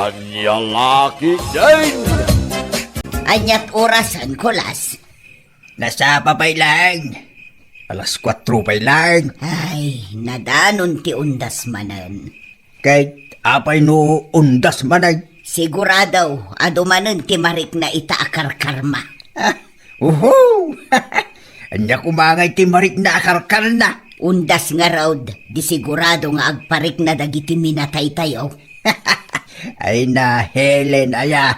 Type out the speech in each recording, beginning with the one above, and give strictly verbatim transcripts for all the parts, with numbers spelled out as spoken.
Ania la ketdin? Ania't orasen, Kulas? Nasapa pay laeng. Alas kuatro pay laeng. Ay, nadanon ti undas manen. Ket apay no undas manen? Sigurado, adu manen ti marikna ita a karkarma. Ah, uhu! Ania koma ngay ti marikna a karkarna? Undas ngarud, di sigurado nga agparikna dagiti minataytayo. Ay na, Helen, aya,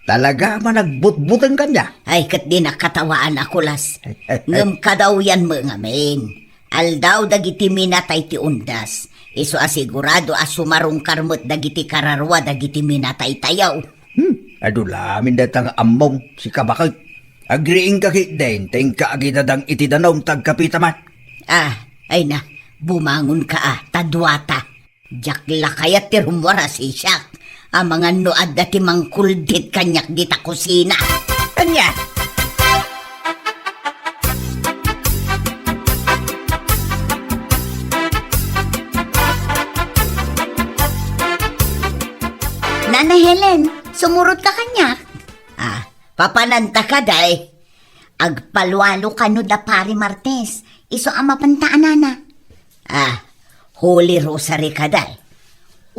talaga a managbutbuteng kaniak. Ay, ket dinak katawaan a Kulas. Ngem kadawyan met ngamin. Aldaw dagiti minatay ti undas. Isu a sigurado a sumarungkar met dagiti kararua dagiti minataytayo. Hmm, adu lamin dayta nga ammom, sika baket. Agriingka ketdin, ta inka agidadang iti danum ta agkapita man. Ah, ay na, bumangonka a, ta duata. Diak la kayat ti rummuar a siak. Amangan no adda ti mangkuldit kaniak dita kusina. Ania? Nana Helen, sumurotka kaniak? Ah, papananta kadi? Agpalualo kano da Pari Martes, isu a mapanta a nana. Ah, Holy Rosary kadi?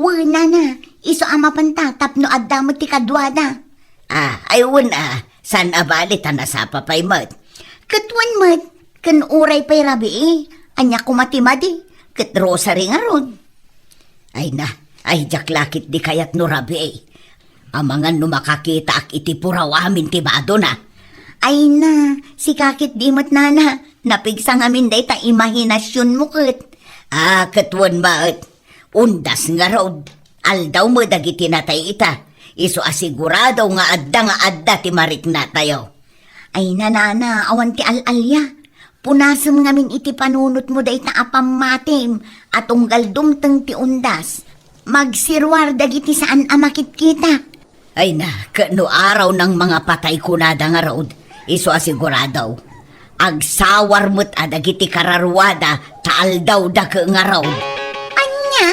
Wen, nana, isu a mapanta tapno adda met ti kaduada. Ah, ay wen a, saan a bali ta nasapa pay met. Ket wen met, ken uray pay rabii, ania koma ti madi, ket rosary ngarud. Ay na, ay diak la ketdi kayat no rabii. Amangan no makakitaak iti puraw amin ti badona. Ay na, sika ketdi met nana, napigsa ngamin dayta imahinasionmo ket. Ah, ket wen met. Undas ngarud. Aldaw met dagiti natay ita. Isu a sigurado nga adda nga adda ti mariknatayo. Ay na nana, awan ti al-alia. Punasem ngamin iti panunotmo dayta a pammatim a tunggal dumteng ti undas. Magsiruar dagiti saan a makitkita. Ay na, ket no araw nang mangapatay kunada ngarud, isu a sigurado. Agsawar met a dagiti kararuada ta aldawda ket ngarud. Ania?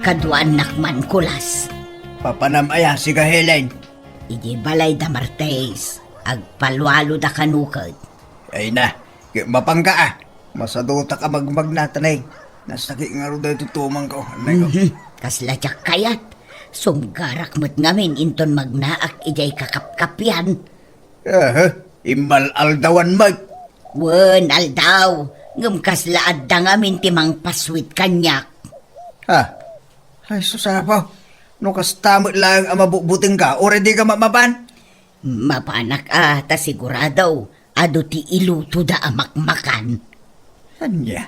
Kaduaannak man, Kulas. Papanam aya, sika Helen? Idiay balay da Martes, agpalualo da kano ket. Ay na, ket mapanka a. Masadutak a magmagna, tanay. Nasakit ngarud daytoy tumangko, annay ko. Mhm. Kasla diak kayat. Sumgarak met ngamin inton magnaak idiay kakapkapian. Aha, immal-aldawan met. Wen, aldaw. Ngem kasla adda ngamin ti mangpassuit kaniak. Ha? Ay, sus, Apo. No kasta met laeng a mabutbutengka, uray dika mamapan? Mapanak a, ta sigurado, adu ti ilutoda a makmakan. Ania?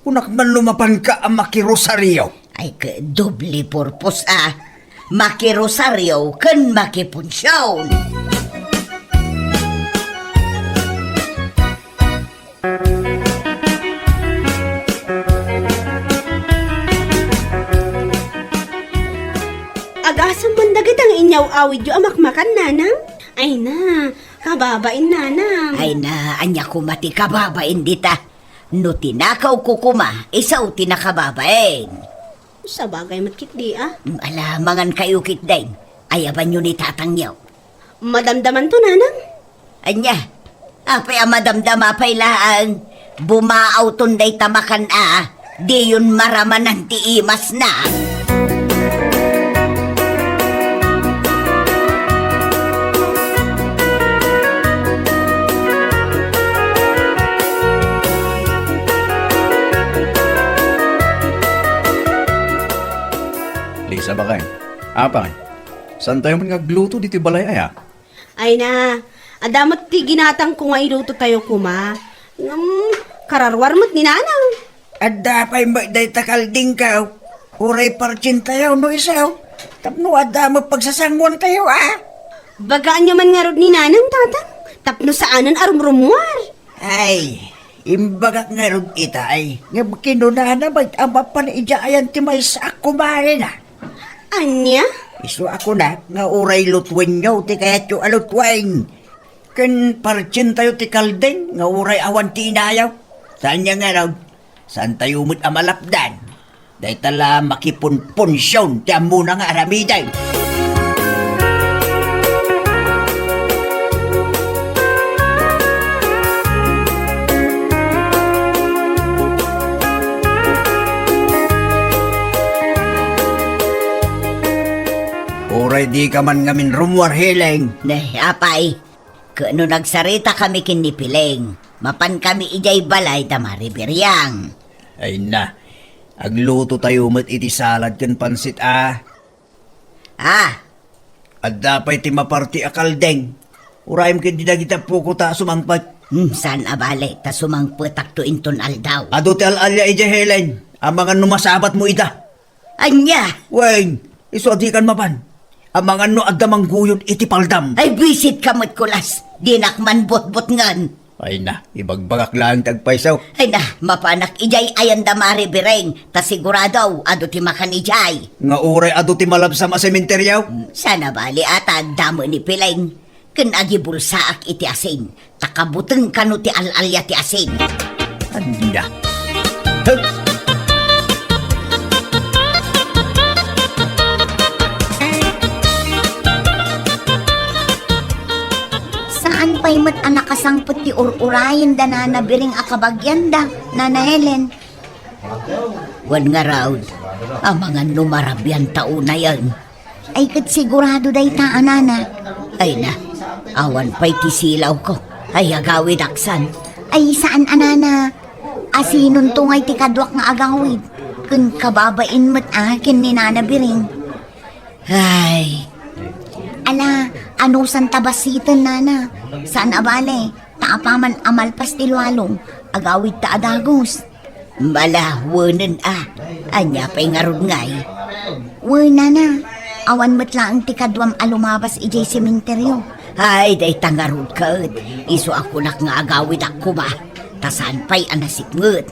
Kunak man no mapanka a makirosario. Ay, ket doble purpose a. Makirosario ken makipunsion. Agasem man dagiti nga inyaw-awidyo a makmakan, nanang? Ay na, kababain, nanang. Ay na, ania koma ti kababain dita? No tinakawko koma, isu ti nakababain. Sabagay met ketdi a. Ala, mangan kayo ketdin. Ayabanyo ni tatangyo. Madamdamanto, nanang. Ania? Apay a madamdama pay laeng? Bumaawton dayta makan a, diyon maramanan ti imasna. Lisa, bakay. Apay, saantayo met nga agluto ditoy balay aya? Ay na, adda met ti ginatangko nga ilutotayo koma. Ngem, kararuar met ni nanang. Adda pay met dayta kaldingko. Uray partsentayo no isu. Tapno adda met pagsasangoantayo a. Bagaanyo man ngarud ni nanang, tatang. Tapno saanen a rumrumuar. Ay, imbagak ngarud itay, ngem kinunana met a mapan idiay ayan ti maysa a kumarina. Ania? Isu a kunak nga uray lutuenyo ti kayatyo a lutuen. Ken partsentayo ti kaldeng nga uray awan ti inayo. Saan nga ngarud? Saantayo met a malapdan. Dayta la makipunpunsion ti ammona nga aramiden. Uray dika man ngamin rummuar, Heleng. Ne, apay. Ket no nagsaritakami ken ni Pileng, mapankami idiay balay da Mari Biriang. Ay na, aglutotayo met iti salad ken pansit a. Ah! Adda pay ti maparti a kaldeng. Urayem ket dagiti apok ta sumangpet. Hmm, saan a bale, ta sumangpetakto inton aldaw. Adu ti al-alia idiay Helen, amangan no masabatmo ida. Ania? Wen, isu a dikan mapan. Amangan no adda mangguyod iti paldam. Ay, buisitka met, Kulas. Dinak man butbutngen. Ay na, ibagbagak laeng ti agpayso. Ay na, mapanak idiay ayan da Mari Bireng, ta sigurado, adu ti makan idiay. Nga uray adu ti malabsam a sementeryo? Hmm, saan a bale a ta agdamo ni Pileng. Ken agibulsaak iti asin, ta kabuteng kano ti al-alia ti asin. Ania? Huh? Saan pay met a nakasangpet ti ur-urayen da Nana Biring a kabagianda, Nana Helen? Wen ngarud, amangan no marabianta unayen. Ay, ket sigurado dayta a nana. Ay na, awan pay ti silawko. Ay, agawid aksan. Ay, saan a nana. Asinonto ngay ti kaduak nga agawid? Ken kababain met a ken ni Nana Biring. Ay. Ala, anusan ta basiten, nana? Saan a bale, ta apaman a malpas ti lualong, agawid ta a dagus. Mala, wenen a. Ania pay ngarud ngay? Wen, nana, awan met laeng ti kaduam a lumabas idiay sementeryo. Ay, dayta ngarud ket, isu a kunak nga agawidak koma, ta saan pay a nasipnget.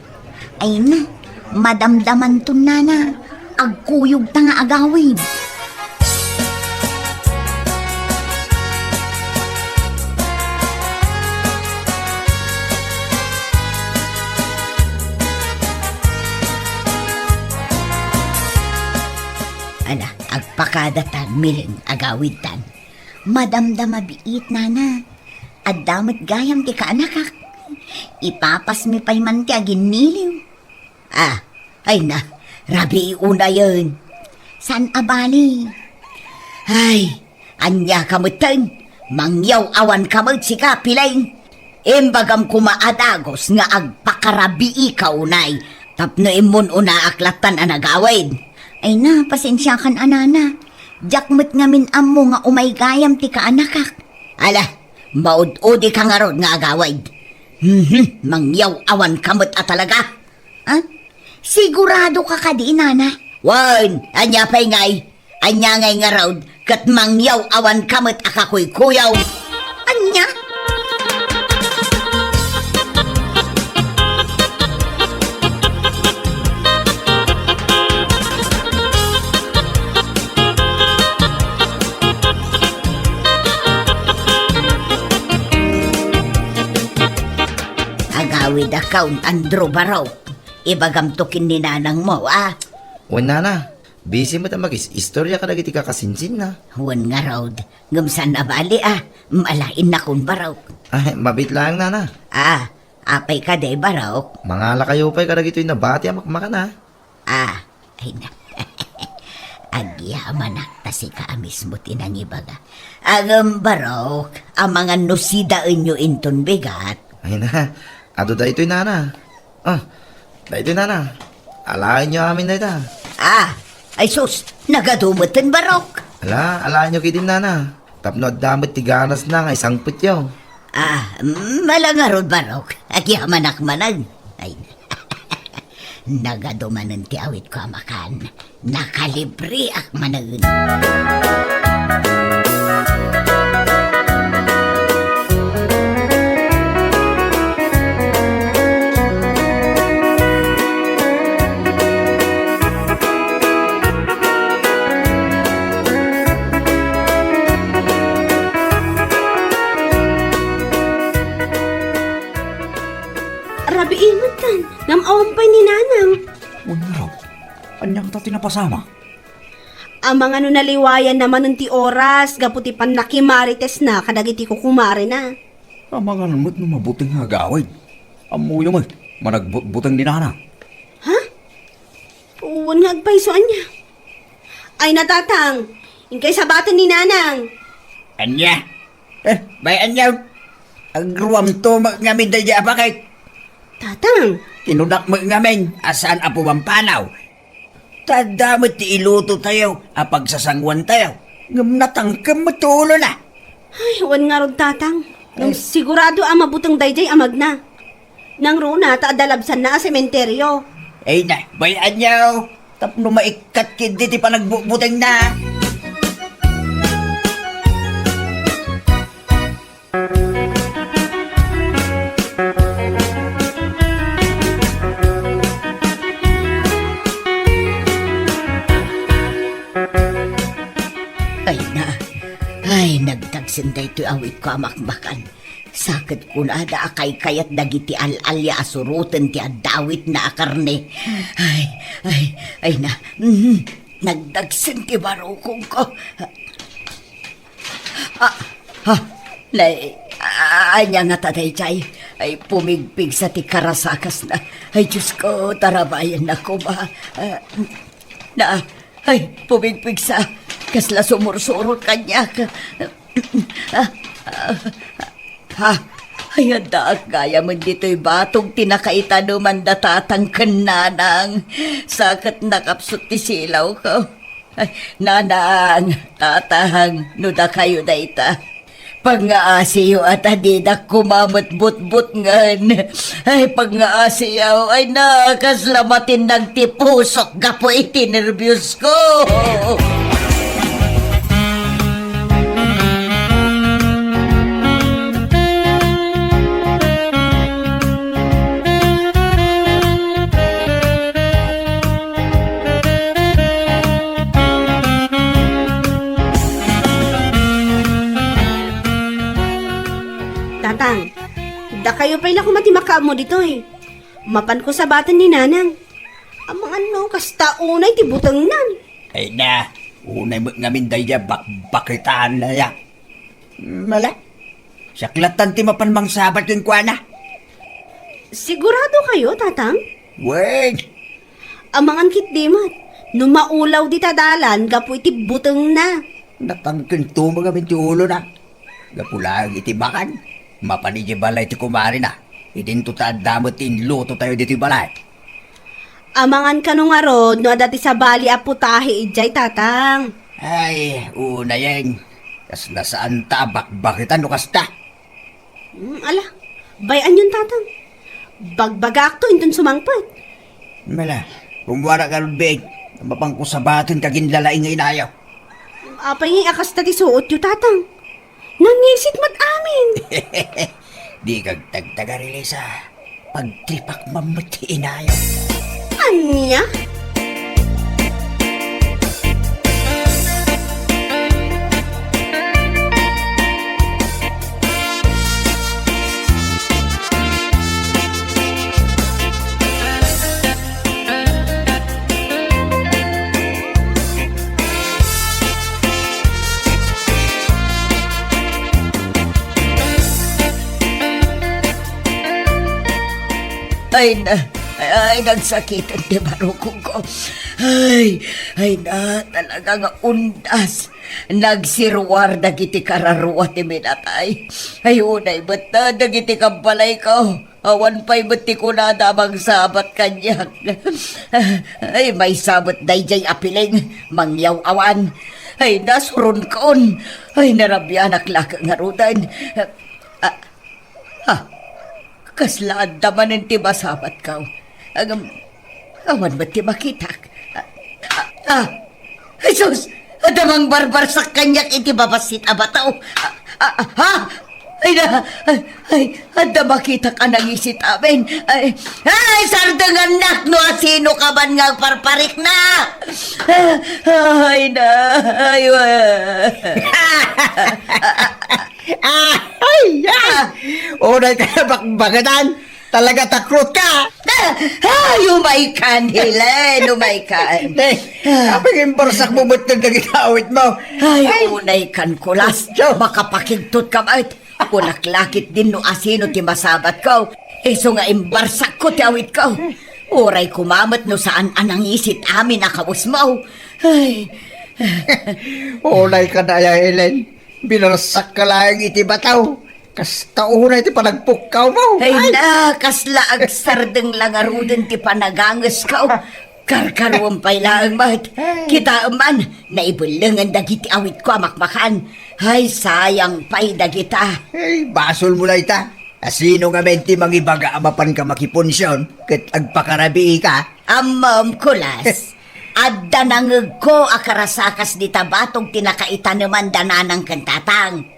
Ay na, madamdamanton, nana. Agkuyogta nga agawid. Ala, agpakadatan, Miring, agawidtan. Madamdama biit, nana. Adda met gayam ti kaanakak. Ipapasmi pay man ti aginniliw. Ah, ay na, rabii unayen. Saan a bale? Ay, ania ka metten? Mangyaw-awan ka met sika, Pileng. Imbagam koma a dagus nga agpakarabiika unay tapno immun-unaak lattan a nagawid. Ay na, pasensiakan a nana. Diak met ngamin ammo nga umay gayam ti kaanakak. Ala, maud-udi ka ngarud nga agawid. Mhm, mangyaw-awan ka met a talaga. Ah? Sigurado ka kadi, nana? Wen, ania pay ngay? Ania ngay ngarud, ket mangyaw-awan ka met a kakuykuyaw? Ania? Agawid a kaun, Andrew Barok. Ibagamto ken ni nanangmo, a? Wen, nana, busy met a makis-istorya kadagiti kakasinsinna. Wen ngarud, ngem saan a bale, a? Malaennakon, Barok. Ay, mabiit laeng, nana. A, apay kadi, Barok? Mangalakayo pay kadagitoy nabati a makmakan, a? A, ay na. Agyamanak ta sika a mismo ti nangibaga. Ngem, Barok, amangan no sidaenyo inton bigat. Ay na, adu daytoy, nana. Ah, daytoy, nana. Alaenyo amin dayta. Ah, ay sus, nagadu metten, Barok. Ala, alaenyo ketdin, nana. Tapno adda met ti ganasna nga isangpetyo. Ah, mm, ala ngarud, Barok. Agyamanak manen. Ay, nagadu manen ti awitko a makan. Nakalibriak manen. Am-awan pay ni Nanang. Wen ngarud, ania ngata ti napasamak? Amangan no naliwayanna manen ti oras gapu ti pannakimarites na kadagiti kukumarena. Amangan met no mabuteng nga agawid. Ammoyo met, managbutbuteng ni Nanang. Ha? Wen nga agpayso ania? Ay na, Tatang, inkay sabaten ni Nanang. Ania? Eh, bay-anyo. Agruamto met ngamin daydiay a bakit. Tatang. Kinunak met ngamin a saan a pumampanaw. Ta adda met ti ilutotayo a pagsasanguantayo. Ngem natangkem met ti ulona. Ay, wen ngarud, Tatang. Ngem sigurado a mabuteng daydiay a magna. Nangruna ta adda labsanna a sementerio. Ay na, bay-anyo. Tapno maikkat ketdi ti panagbutbutengna. Ay na, ay, nagdagsen daytoy awitko a makmakan. Sa ket kunada a kaykayat dagiti al-alia a suroten ti adda awitna a karne. Ay, ay, ay na, mhm, nagdagsen ti barukongko. Ah, ah, nay, ah, ania ngata daydiay? Ay, pumigpigsa ti karasakasna. Ay, Diosko, tarabayanna koma. Ah, na, ay, pumigpigsa. Kasla sumursurot kaniak. Ah, ah, ha? Ay, addaak gayamen ditoy batog ti nakaitaneman da Tatang ken Nanang. Sa ket nakapsut ti silawko. Ay, Nanang, Tatang, no dakayo dayta. Pangngaasiyo a ta didak koma met butbutngen. Ay, pangngaasiyo. Ay na, kasla matinnag ti pusok gapu iti nerbios ko. Tatang, dakayo pay la koma ti makaammo ditoy. Mapanko sabaten ni Nanang. Amangan no kasta unay ti butengnan. Ay na, unay met ngamin daydiay a bakbaketan aya. Mala, siak lattan ti mapan mangsabat kenkuana. Sigurado kayo, Tatang? Wen. Amangan ketdi met, no maulaw dita dalan gapu iti butengna. Natangken tumeng amin ti ulona. Gapu laeng iti makan, mapan idiay balay ti kumarina. Idinto ta adda met ti inlutotayo ditoy balay. Amangan kano ngarud no adda ti sabali a putahe idiay, Tatang. Ay, unayeng. Kasla saanta a bakbaketan no kasta. Hmm, ala, bay-anyon, Tatang. Bagbagaakto inton sumangpet. Mala, kumuara ka, Rudbig. Mapanko sabaten ti aginlalaing nga inayo. Apay ngay a kasta ti suotyo, Tatang? Nangisit met amin. Di kagtagtagari, Lisa. Pagtripak man met ti inayo. Ania? Ay na, ay, ay, nagsakiten ti barukongko. Ay, ay na, talaga nga undas. Nagsiruar dagiti kararua ti minatay. Ay, unay met dagiti kabbalayko. Awan pay met ti kunada a mangsabat kaniak. Ay, maysa met daydiay a piling, mangyaw-awan. Ay, nasuronkon. Ay, narabianak laeng ngaruden. Ah, ah, kasla adda manen ti masabatko. Agam, awan met ti makitak. Ah, ah, ah, Jesus! Adda mangbarbarsak kaniak iti babassit a bato. Ah, ah, ah, ha? Ay na, ay, ay, adda makitak a nangisit amin. Ay, ay, sardengannak no asino ka man nga agparparikna. Ah, ay na, ay, wa. Ay, ay! Unay ka na bakbaketan. Talaga takot ka! Ah! Ay, umaykan, Helen, umaykan. Ne, apay nga imbarsak mo met dagiti awit mo? Ay, ay, unay kan, Kulas. Diyo. Makapakigtot ka met. Kunak lakit din no asino ti masabat ko. Isu nga imbarsak ko ti awit ko. Uray kumamet no saan a nangisit amin a kawes mo. Ay. Unay ka na, Helen. Binarsak ka laeng iti bataw. Kasta unay ti panagpukkaw mo. Ay, ay, na, kasla agsardeng la ngaruden ti panaganges ko. Karkaruem pay laeng met. Ay. Kitaem man, naibellengen dagiti awit ko a makmakan. Ay, sayang pay dagita. Ay, basol mo la ita. Asino ngamin ti mangibaga a mapan ka makipunsion ket agpakarabii ka? Ammom, Kulas. Adda nangegko a karasakas dita batog ti nakaitaneman da nanang ken tatang.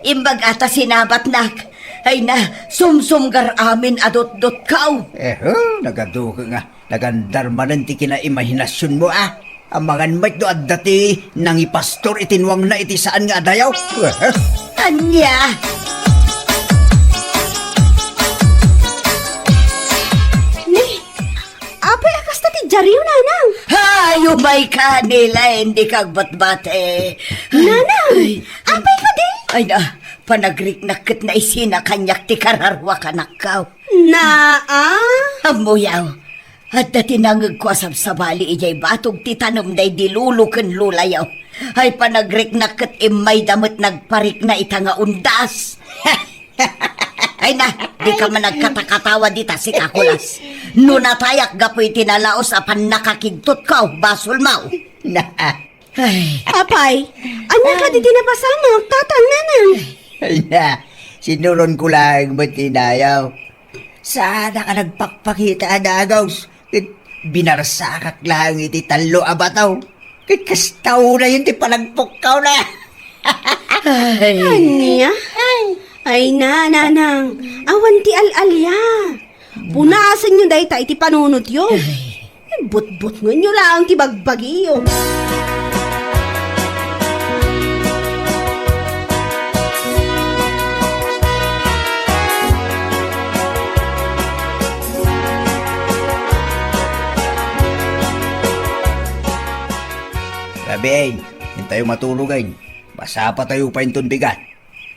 Imbag a ta sinabatnak. Ay na, sumsumgar amin a dotdotkaw. Ehe, nagaduke nga. Nagandar manen ti kinaimahinasionmo, a. Amangan met no adda ti nangipastor iti nuangna iti saan nga adayo. Ania? Ni, apay a kasta ti diario, nanang? Ay, umaykan, Helen, dika agbatbati. Nanang, ay, apay kadi? Ay na, panagriknak ket naisina kaniak ti kararua kanakkaw. Naa? Ammoyo, adda ti nangegko a sabsabali idiay batog ti tanem daydi lolo ken lolayo. Ay, panagriknak ket immayda met nagparikna ita nga undas. Ay na, dika man agkatakatawa dita, sika, Kulas. No natayak gapu iti nalaos a pannakakigtotko, basolmo. Na. Ay. Apay, ania kadi ti napasamak, tatang, nanang? Ay na, sinuronko laeng met ti inayo. Saanak a nagpakpakita a dagus, ket binarsakak laeng iti tallo a bato. Ket kasta unayen ti panagpukkawna. Ay. Ania? Ay. Ay na, nanang, awan ti al-alia. Punasenyo dayta iti panunotyo. Ay. Butbutngenyo laeng ti bagbagiyo. Rabiin, intayo matulogen. Masapatayo pa inton bigat.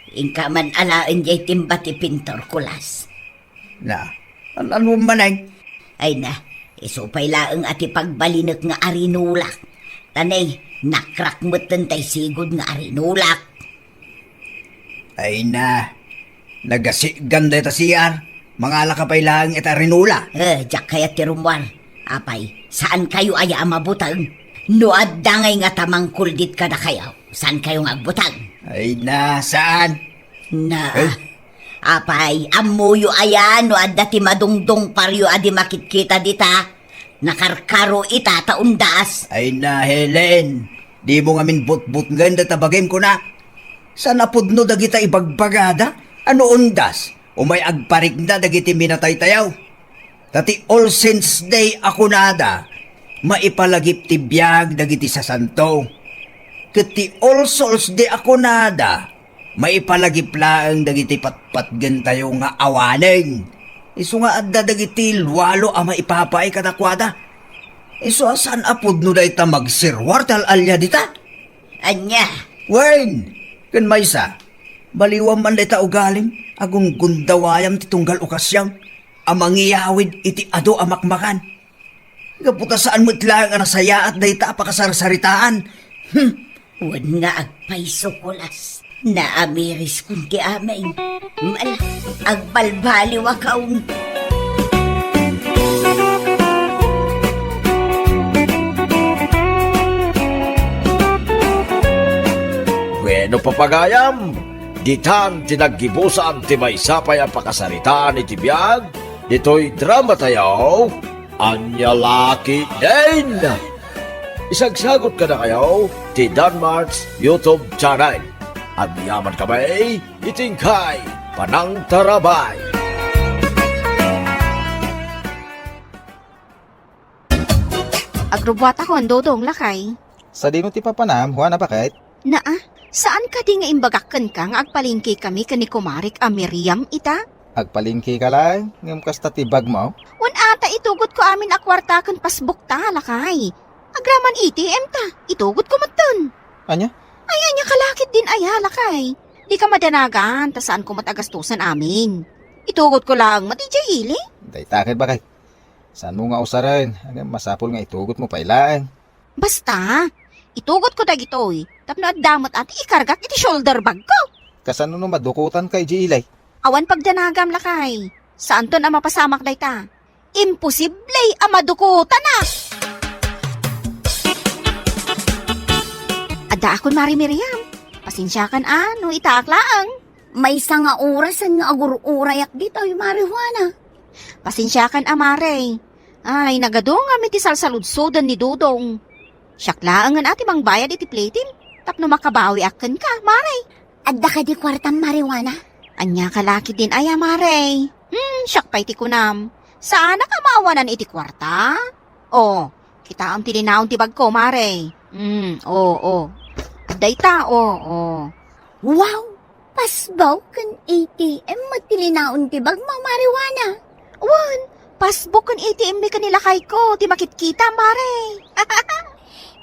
Inka man alaen jay timba ti pintor, Kulas. Na, an-, anuem manen? Ay na, isu pay laeng a ti pagbalinek nga arinulak. Ta ne, nakrak metten tay sigud nga arinulak. Ay na, nagasigan dayta C R. Mangalaka pay laeng ita arinula. Eh, diak kayat ti rummuar. Apay, saankayo aya a mabuteng? No adda ngay nga tamangkuldit kadakayo, saankayo nga agbuteng? Ay na, saan? Na, eh? Apay, ammoyo aya no adda ti madungdungparyo a di makitkita dita? Nakarkaro ita ta undas. Ay na, Helen, dimo ngamin butbutngen dayta bagim, kunak. Saan a pudno dagita ibagbagada a no undas, umay agparikna dagiti minataytayo. Ta ti All Saints Day a kunada, maipalagip ti biag dagiti sasanto. Ket ti All Souls Day a kunada, maipalagip laeng dagiti patpatgentayo nga awanen. Isu nga adda dagiti lualo a maipapaay kadakuada. Isu a saan a pudno dayta magserruar ti al-alia dita. Ania? Wen, ken maysa, baliwam man dayta ugalim a gunggundawayam ti tunggal okasion a mangiyawid iti adu a makmakan. Gapu ta saan met laeng a nasayaat dayta a pakasarsaritaan. Hmm. Wen nga agpayso, Kulas. Naamiriskon ti amin. Mal-, agbalbaliwakon. Bueno, papagayam, ditan ti naggibusan ti maysa pay a pakasaritaan iti biag ditoy dramatayo. Ania la ketdin? Isagsagut kadakayo ti Danmart's YouTube channel. Agyamankami iti inkay panangtarabay. Agrubbuatakon, Dodong, lakay. Sadino ti papanam, Juana, baket? Naa, saan kadi nga imbagak kenka nga agpalengkekami ken ni kumarek a Miriam ita? Agpalengke ka laeng, ngem kasta ti bagmo? Wen a ta itugotko amin a kuarta ken pasbukta, lakay. Agraman A T M ta, itugotko metten. Ania? Ay, ania ka la ketdin aya, lakay. Dika madanagan, ta saanko met a gastusan amin. Itugotko laeng met idiay ili. Dayta ket bakay. Saanmo nga usaren, ngem masapul nga itugotmo pay laeng. Basta, itugotko dagitoy, tapno adda met a ti ikargak iti shoulder bagko. Kasano no madukotanka idiay ili? Awan pagdanagam, lakay. Saanton a mapasamak dayta. Imposible a madukotanak. Addaakon, Mare Miriam. Pasensiakan a no itaak laeng. Maysa nga orasen nga agur-urayak ditoy, Mare Juana. Pasensiakan a, Mare. Ay, nagadungam iti salsaludsoden ni Dodong. Siak laengen a ti mangbayad iti platem tapno makabawiak kenka, Mare. Adda kadi kuartam, Mare Juana? Ania ka la ketdin aya, Mare? Hmm, siak pay ti kunam. Saanak a maawanan iti kuarta? O, kitaem ti linaon ti bagko, Mare. Hmm, o, o. Dayta, o, o. Wow! Pasbuk ken A T M met ti linaon ti bagmo, Mare Juana. Wen, pasbuk ken A T M mi ken ni lakayko ti makitkita, Mare.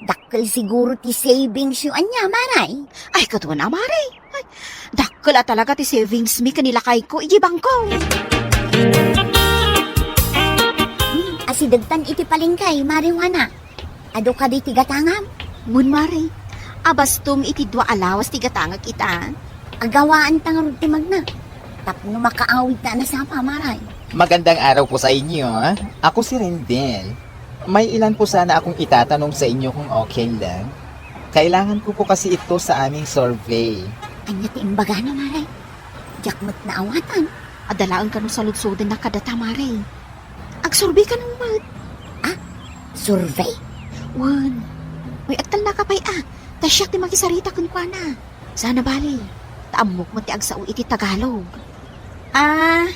Dakkel siguro ti savings yo ania, Mare? Ay, ket wen a, Mare. Ay, dakkel a talaga ti savings mi ken ni lakayko idiay bangko. Hmm, asidegtan iti palengke, Mare Juana. Adu kadi ti gatangam? Wen, Mare. Abastom iti dua a lawas ti gatangek ita. Agawaanta ngarud ti magna. Tapno makaawidta a nasapa, Mare. Magandang araw po sa inyo, ah. Ako si Rendel. May ilan po sana akong itatanong sa inyo kung okay lang. Kailangan ko po kasi ito sa aming survey. Ania ti imbagana, Mare? Diak met naawatan. Adda laeng kano saludsodennak kadata, Mare. Agsurvey kano met. Ah? Survey? Wen. Uy, agtalnaka pay a. Ta siak ti makisarita kenkuana. Sana bali. Ta ammok met ti agsao iti Tagalog. Ah,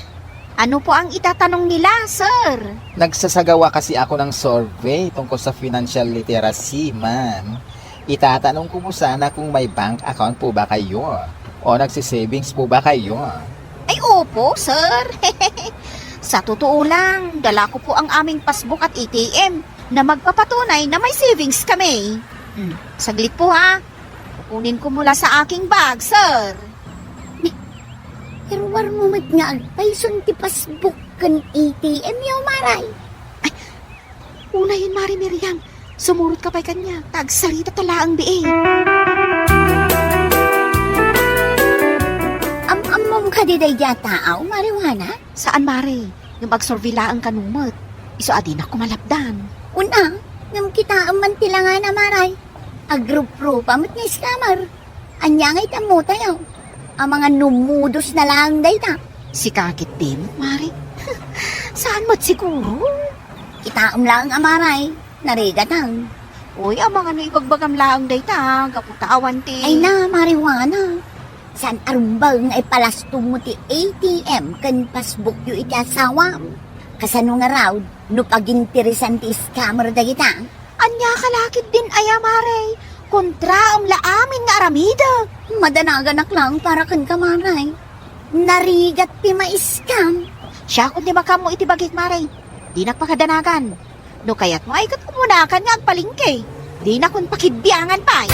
ano po ang itatanong nila, sir? Nagsasagawa kasi ako ng survey tungkol sa financial literacy, ma'am. Itatanong ko po sana kung may bank account po ba kayo o nagsisavings po ba kayo? Ay, opo, sir. Sa totoo lang, dala ko po ang aming passbook at A T M na magpapatunay na may savings kami. Hmm, saglit po, ha. Kukunin ko mula sa aking bag, sir. Ni, iruar mo met nga agpayson ti passbook ken A T M yo, Maray. Ay, unayen, Mare Miriam. Sumurot ka pay kaniak, ta agsarita ta laeng bii. Am-ammom kadi daydi a taaw, Mare Juana? Saan, Mare. Ngem agsurvey laeng kano met. Isu a dinak ko malapdan. Una, ngem kitaem man ti langana, Maray. Agruprupa met nga scammer. Ania nga iti ammotayo? Amangan no modus na laeng dayta. Sika ketdin, Mare? Saan met siguro? Kitaem laeng a, Maray. Narigatang. Uy, amangan no ibagbagam laeng dayta, gapu ta awan ti... Ay na, Mare Juana. Saan a rumbeng nga ipalastommo ti A T M ken passbookyo iti asawam? Kasano ngarud no paginteresan ti scammer dagita? Ania ka la ketdin aya, Mare? Kontraem la amin nga aramidek. Madanaganak laeng para kenka, Maray. Narigat ti ma-scam. Siakon ti makaammo iti bagik, Mare. Dinak pakadanagan. No kayatmo ay ket umunakan nga agpalengke. Dinakon pakibbiangan pay.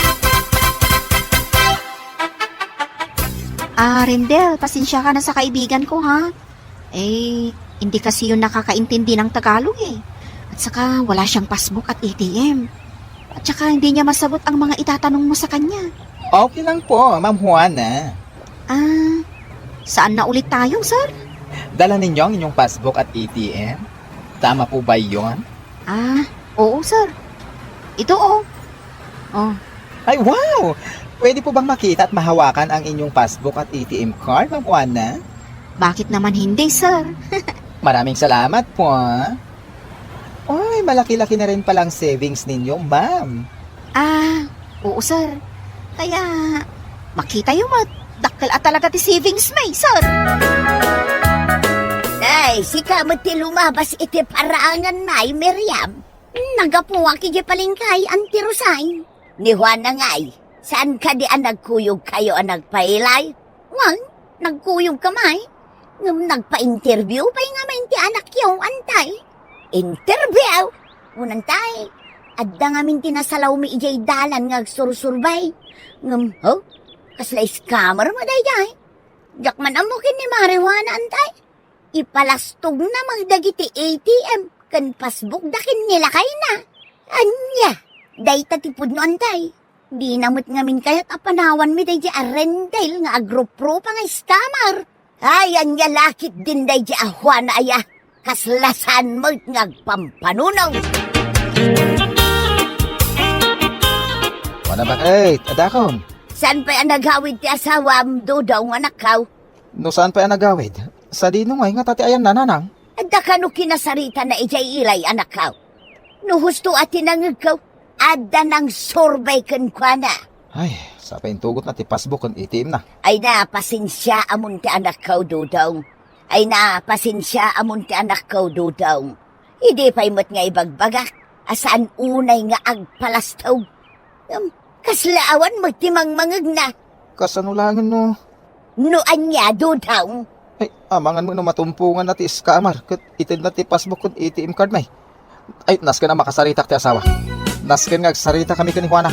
Ah, Rendel, pasensiakan a sa kaibiganko, ha? Eh, hindi kasi yun nakakaintindi ng Tagalog, eh. At saka, wala siyang passbook at A T M. At saka, hindi niya masagot ang mga itatanong mo sa kanya. Okay lang po, Ma'am Juana. Ah, saan na ulit tayo, sir? Dala ninyo ang inyong passbook at A T M? Tama po ba yon? Ah, oo, sir. Ito, oh. Oh. Ay, wow! Pwede po bang makita at mahawakan ang inyong passbook at A T M card, Ma'am Juana? Bakit naman hindi, sir? Maraming salamat po, ah. Ay, malaki-laki na rin pala ang savings ninyo, ma'am. Ah, oo, sir. Kaya, makita yo met, dakkel a talaga ti savings mi, sir. Nay, sika met ti lumabas iti parangan, Nay Miriam. Naggapuak idiay palengke, Auntie Rosay. Ni Juana ngay, saan kadi a nagkuyog kayo a nagpailay? Wen, nagkuyog kami. Ngem nagpa-interview pay ngamin ti anakyo, antay. Interview? Wen, antay, adda ngamin ti nasalawmi idiay dalan nga agsursurbay. Ngem, oh, kasla scammer met daydiay. Diak man ammo ken ni Mare Juana, antay. Ipalastogna met dagiti A T M ken passbookda ken ni lakayna. Ania, dayta ti pudno, antay. Dina met ngamin kayat a panawanmi daydiay a Rendel nga agruprupa nga scammer. Ay, ania la ketdin daydiay a Juana aya. Kasla saan met nga agpampanunong. Juana, bakit? Adakon. Saan pay a nagawid ti asawam, Dodong, anakkaw? No saan pay a nagawid, sadino ngay ngata ti ayanna, nanang? Adda kano kinasaritana idiay ilay, anakkaw? No husto a ti nangegko, adda nangsurbay kenkuana. Ay, sa pay intugotna ti passbook ken A T M na. Ay na, pasensiaamon ti anakkaw, Dodong. Ay na, pasensiaamon ti anakkaw, Dodong. Idi pay met nga ibagbagak a saan unay nga agpalastog. Ngem, kasla awan met ti mangmangegna. Kasano laengen no? No ania, Dodong? Ay, amangan met no matumponganna ti scammer ket itedna ti passbook ken A T M card, may. Ay, nasken a makasaritak ti asawa. Nasken nga agsaritakami ken ni Juana.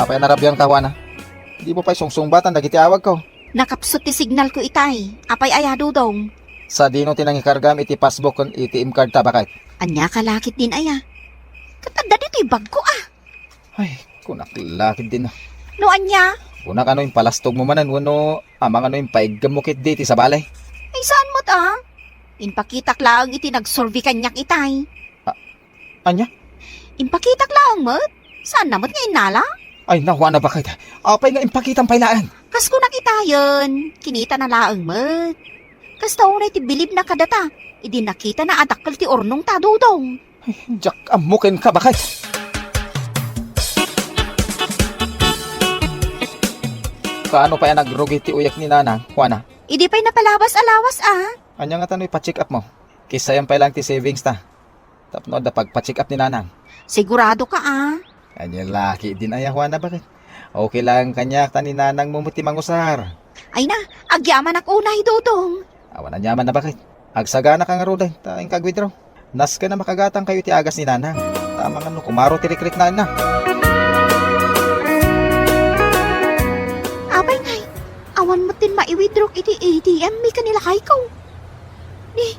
Apay a narabian ka, Juana? Dimo pay sungsungbatan dagiti awagko. Nakapsut ti signalko itay. Apay aya, Dodong? Sadino ti nangikargam iti passbook ken A T M card ta, baket? Ania ka la ketdin aya? Ket adda ditoy bagko, a. Ay, kunak la ketdin, a. No ania? Kunak, ano, impalastogmo manen wenno amangan no impaiggemmo ketdi iti sabali? Ay, saan met, a. Impakitak laeng iti nagsurvey kaniak itay. A-, ania? Impakitak laeng met. Saanna met nga innala? Ay, nawana, baket. Apay nga impakitam pay laeng? Kas kunak itayen, kinitana laeng met. Kasta unay ti bilibna kadata, idi nakitana a dakkel ti urnongta, Dodong. Ay, diak ammo kenka, baket. Kaano pay a nagrugi ti uyek ni Nanang, Juana? Idi pay napalabas a lawas, a. Ania ngata no ipa-check up mo? Kissayam pay laeng ti savings ta. Tapno adda pagpa-check up ni Nanang. Sigurado ka, a? Ania la ketdin aya, Juana, baket? Okay laeng kaniak ta ni Nanang mo met ti mangusar. Ay na, agyamanak unay, Dodong. Awan aniamanna, baket. Agsagana ka ngaruden, ta inka ag-withdraw. Nasken a makagatangkayo iti agas ni Nanang. Ta amangan no kumaro ti rikriknaenna. Apay ngay, awan met ti mai-withdraw iti A T M mi ken ni lakayko. Ni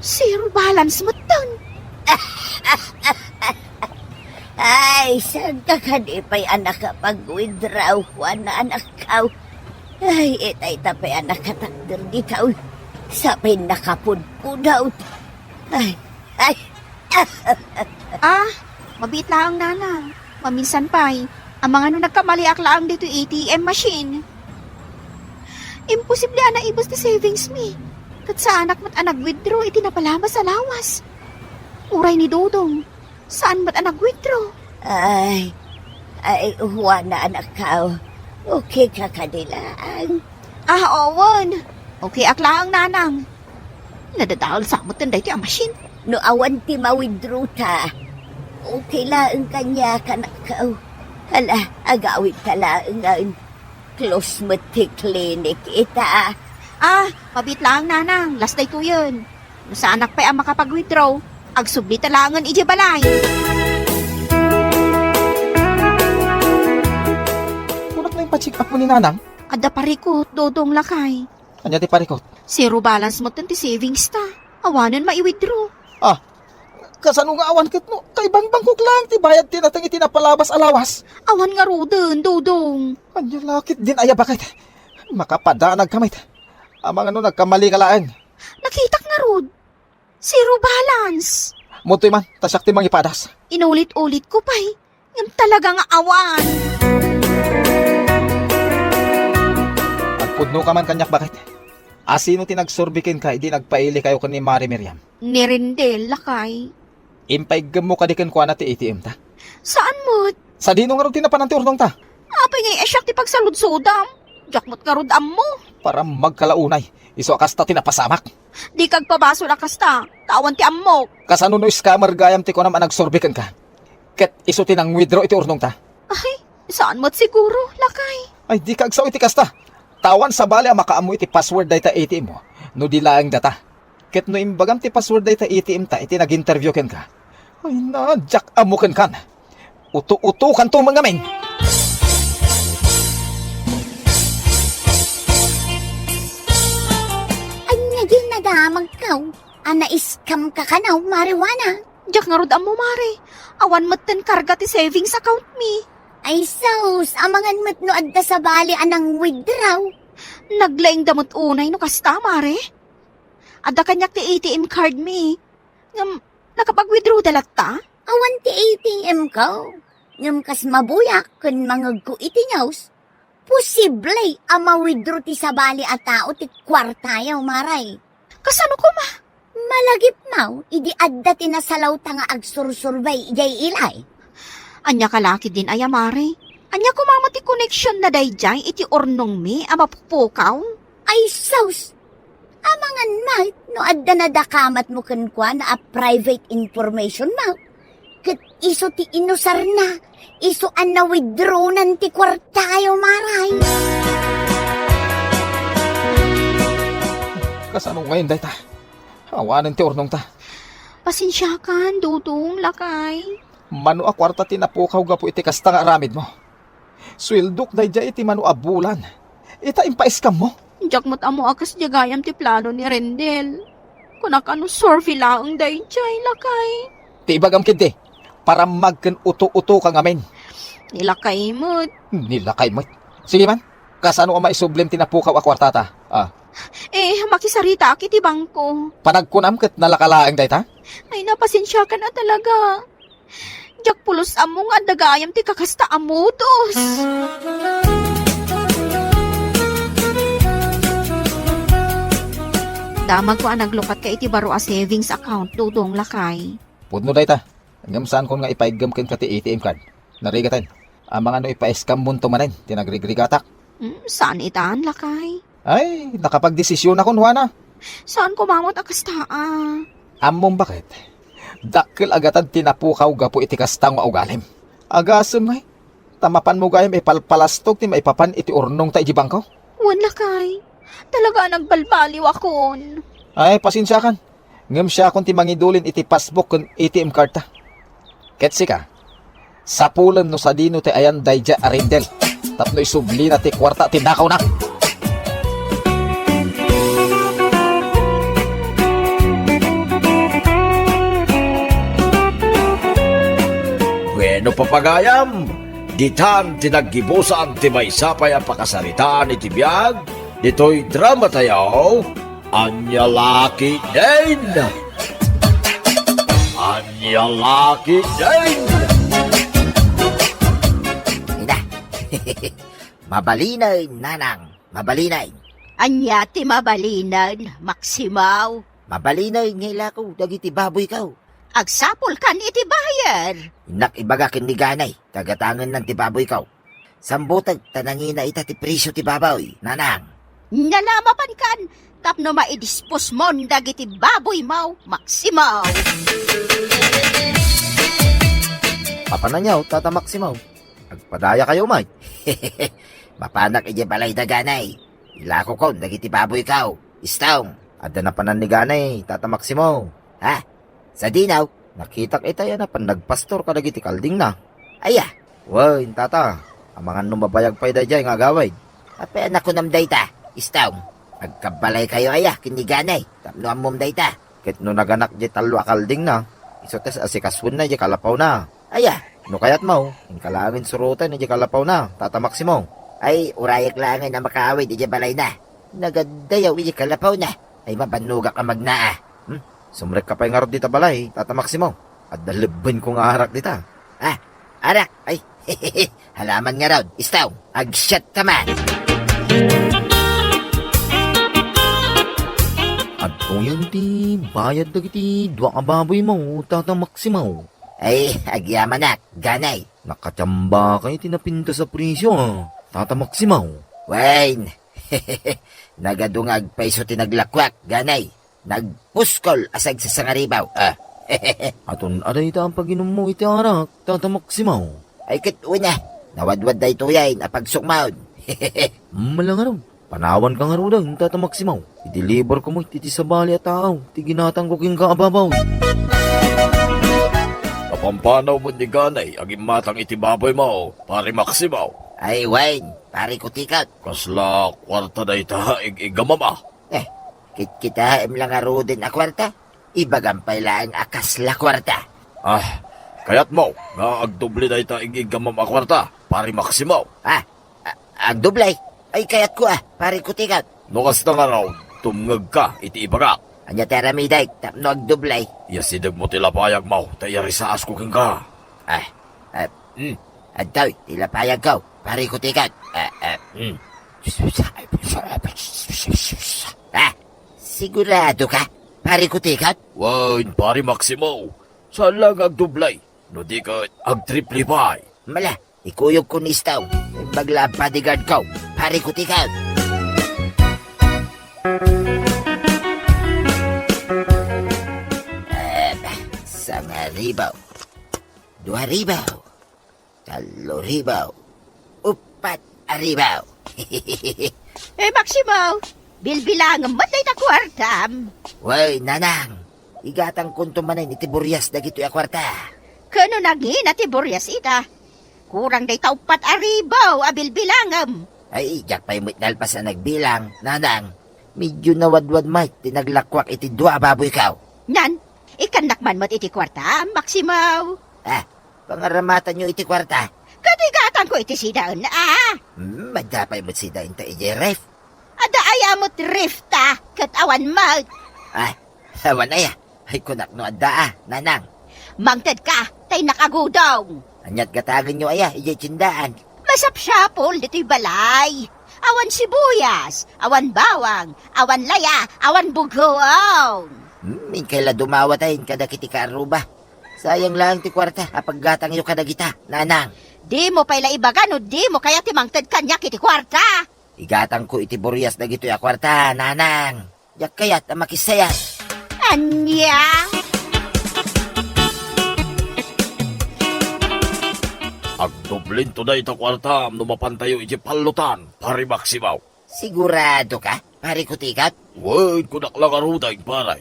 zero balance metten. Ay, saanka kadi pay a nakapag-withdraw, Juana, anakkaw? Ay, itay ta pay a nakatakder dita, uy. Sa pay nakapudpudot. Ay, ay. Ah, mabiit laeng, Nanang. Maminsan pay, amangan no nagkamaliak laeng ditoy A T M machine. Imposible a naibus ti savings mi. Ket saanak met a nag-withdraw iti napalabas a lawas. Uray ni Dodong, saan met a nag-withdraw. Ay, ay, Juana, anakkaw. Okay ka kadi laeng? Ah, wen. Okay ak laeng, Nanang. Nadadael sa metten daytoy a machine. No awan ti ma-withdraw ta, okay laeng kaniak, anakkaw. Hala, agawid ta laengen. Close met ti clinic ita. Ah, mabiit laeng, Nanang. Last daytoyen. No saanak pay a makapag-withdraw, agsubli ta laengen idiay balay. Kunak no ipa-check up mo ni Nanang? Adda parikut, Dodong, lakay. Ania ti parikut? Zero balance metten ti savings ta. Awanen mai-withdraw. Ah, kasano nga awan ket no kaibangbangkok laeng ti bayad ti nateng iti napalabas a lawas? Awan ngaruden, Dodong. Ania la ketdin aya, baket? Makapadanag ka met. Amangan no nagkamali ka laeng. Nakitak ngarud. Zero balance. Mudtoy man, ta siak ti mangipadas. Inulit-ulit ko pay. Ngem talaga nga awan. Agpudno ka man kaniak, baket? Asino ti nagsurbi kenka idi nagpaili kayo ken ni Mare Miriam? Ni Rendel, lakay. Impaiggem mo kadi kenkuana ti A T M ta? Saan met? Sadino ngarud ti napanan ti urnong ta? Apay ngay a siak ti pagsaludsodam? Diak met ngarud ammo. Para magkalaunay, isu a kasta ti napasamak. Di kagpabasol a kasta, ta awan ti ammok. Kasano no scammer gayam ti kunam a nagsurbi kenka? Ket isu ti nang-withdraw iti urnong ta? Ay, saan met siguro, lakay. Ay, di ka agsao iti kasta. Ta awan sabali a makaammo iti password dayta A T M mo, no di laeng data. Ket no imbagam ti password dayta A T M ta iti nag-interview kenka, ay na, diak ammo kenkan. Uto-utokanto met ngamin. Ania diay nadamagko a na-scam ka kano, Mare Juana? Diak ngarud ammo, Mare. Awan metten karga ti savings account mi. Ay sus, amangan met no adda sabali a nang-withdraw. Naglaingda met unay no kasta, Mare. Adda kaniak ti A T M card mi. Ngem, nakapag-withdrawda latta? Awan ti A T M ko. Ngem kas mabuyak ken mangegko iti news, posible a ma-withdraw ti sabali a tao ti kuartayo, Mare. Kasano koma? Malagipmo idi adda ti nasalawta nga agsursurbay idiay ilay. Ania ka la ketdin aya, Mare? Ania koma met ti koneksionna daydiay iti urnongmi a mapupukaw? Ay sus! Amangan met no adda nadakamatmo kenkuana a private information mo. Ket isu ti inusarna, isu a na-withdrawnan ti kuartayo, Mare. Kasano ngamin dayta? Awanen ti urnongta. Pasensiakan, Dodong, lakay. Mano a kuarta ti napukaw gapu iti kasta nga aramidmo? Sueldok daydiay iti mano a bulan. Ita, impaiskammo? Diak met ammo a kasdiay gayam ti plano ni Rendel. Kunak a no survey laeng daydiay, lakay. Ti ibagam ketdi, parammag ken uto-uto ka ngamin. Ni lakay met. Ni lakay met. Sige man, kasano a maisublim ti napukaw a kuartata? Ah. Eh, makisaritaak iti bangko. Panagkunam ket nalaka laeng dayta? Ay, na, pasensiakan a talaga. Diak pulos ammo nga adda gayam ti kakasta a modus. Damagko a naglukatka iti baro a savings account, Dodong, lakay. Pudno dayta. Ngem saankon nga ipaiggem kenka ti A T M card. Narigaten. Amangan no ipaiskammonto manen ti nagrigrigatak. Hmm, saan itan, lakay? Ay, nakapagdesisionakon, Juana. Saan koma met a kasta a? Ammom baket? Dakkel a gatad ti napukaw gapu iti kasta nga ugalim. Agasem ngay, ta mapanmo gayam ipalpalastog ti maipapan iti urnongta iti bangko? Wen, lakay. Talaga a nagbalbaliwakon. Ay, pasensiakan. Ngem siakon ti mangidulin iti passbook ken A T M cardta. Ket sika, sapulem no sadino ti ayan daydiay a Rendel tapno isublina ti kuarta ti nakawna. Bueno, papagayam, ditan ti naggibusan ti maysa pay a pakasaritaan iti biag ditoy dramatayo. Ania la ketdin? Ania la ketdin? Ina. Mabalinen, nanang. Mabalinen. Ania ti mabalinen, Maximo? Mabalinen nga ilako dagiti baboyko. Agsapulkan iti bayar. Innak ibaga ken ni Ganay, ta gatangennan ti baboyko. Sambuteg ta nangina ita ti presio ti baboy, nanang. Nalamapankan tapno maidisposmon dagiti baboymo, Maximo. Mapananyo, Tata Maximo. Agpadayakayo met. Mapanak idiay balay da Ganay. Ilakokon dagiti baboyko. Istong, adda napanan ni Ganay, Tata Maximo. Ha? Sadino? Nakitak itay a napan nagpastor kadagiti kaldingna. Aya? Wen, Tata, amangan no mabayag pay daydiay nga agawid. Apay a nakunam dayta, Istong? Agkabbalaykayo aya ken ni Ganay tapno ammom dayta? Ket no naganak diay tallo a kaldingna, isu ti asikasoenna diay kalapawna. Aya? No kayatmo, inka laengen suroten idiay kalapawna, Tata Maximo. Ay, urayek laengen a makaawid idiay balayna. Nagaddayaw idiay kalapawna. Ay, mabannogak a magnaa. Hmm? Sumrekka pay ngarud dita balay, Tata Maximo. Adda lebbenko nga arak dita. Ah, arak? Ay, halaman ngarud. Istaw, agsiatta man. Adtoyen ti bayad dagiti dua a baboymo, Tata Maximo. Ay, agyamanak, Ganay. Nakatambakay ti napintas a presio, a, Tata Maximo. Wen, nagadu nga agpayso ti naglakuak, Ganay. Nagpuskol a sagsasangaribaw, a. Aton a dayta a paginummo iti arak, Tata Maximo. Ay ket una, nawadwad daytoyen a pagsukmaon. Malangarog. Panawanka ngaruden, Tata Maksimo. Ideliverko met iti sabali a tao ti ginatangko kenka a baboy. Napampanaw met ni Ganay a gimmatang iti baboymo, Pare Maksimo. Ay, wen, Pare Kutikot. Kasla kuarta dayta, ig-iggamam a? Eh, kitkitaem la ngaruden a kuarta. Ibagam pay laeng a kasla kuarta. Ah, kayatmo nga agdoble dayta ig-iggamam a kuarta, Pare Maksimo? Ah, a-, agdoble? Ay, kayatko a, Pare Kutikot. No kasta ngarud, tumngegka iti ibagak. Ania ti aramidek tapno agdoble? Iyasidegmo ti lapayagmo, ta iyarisaasko kenka. Ah, ah, hmm. Adtoy ti lapayagko, Pare Kutikot. Ah, ah, hmm. Ah, siguradoka, Pare Kutikot? Wen, Pare Maksimo. Saan la nga agdoble, no di ket agtriple pay. Mala, ikuyogko ni Stone. Imbag la a bodyguardko, Pare Kutikot. Ah, sangaribaw. Duaribaw. Tallo ribaw. Uppat a ribaw. Eh, Maximo, bilbilangem met dayta kuartam. Way, Nanang. Igatangkonto manen iti burias dagitoy a kuarta. Ken no nangina ti burias ita, kurang dayta uppat a ribaw a bilbilangem. Ay, diak pay met nalpas a nagbilang, Nanang. Medyo nawadwad met ti naglakuak iti dua a baboyko. Nan, ikannak man met iti kuarta, Maximo. Ah, pangaramatanyo iti kuarta. Ket igatangko iti sidaen, a? Hmm, adda pay met sidaenta idiay ref. Adda aya met ref ta, ket awan met. Ah, awan aya. Ay, kunak no adda a, Nanang. Mangtedka, ta innak agudong. Aniat gatagenyo aya idiay tiendaan? Masapsapul ditoy balay. Awan sibuyas, awan bawang, awan laya, awan bugoong. Hmm, inkay la dumawat a kadagiti kaarruba. Sayang laeng ti kuarta a paggatangyo kadagita, Nanang. Dimo pay la ibaga no dimo kayat ti mangted kaniak iti kuarta. Igatangko iti burias dagitoy a kuarta, Nanang. Diak kayat a makisayat. Ania? Agdoblento dayta kuartam no mapantayo iti pallotan, Pare Maximo. Siguradoka, Pare Kutikot? Wen, kunak la ngaruden, pare.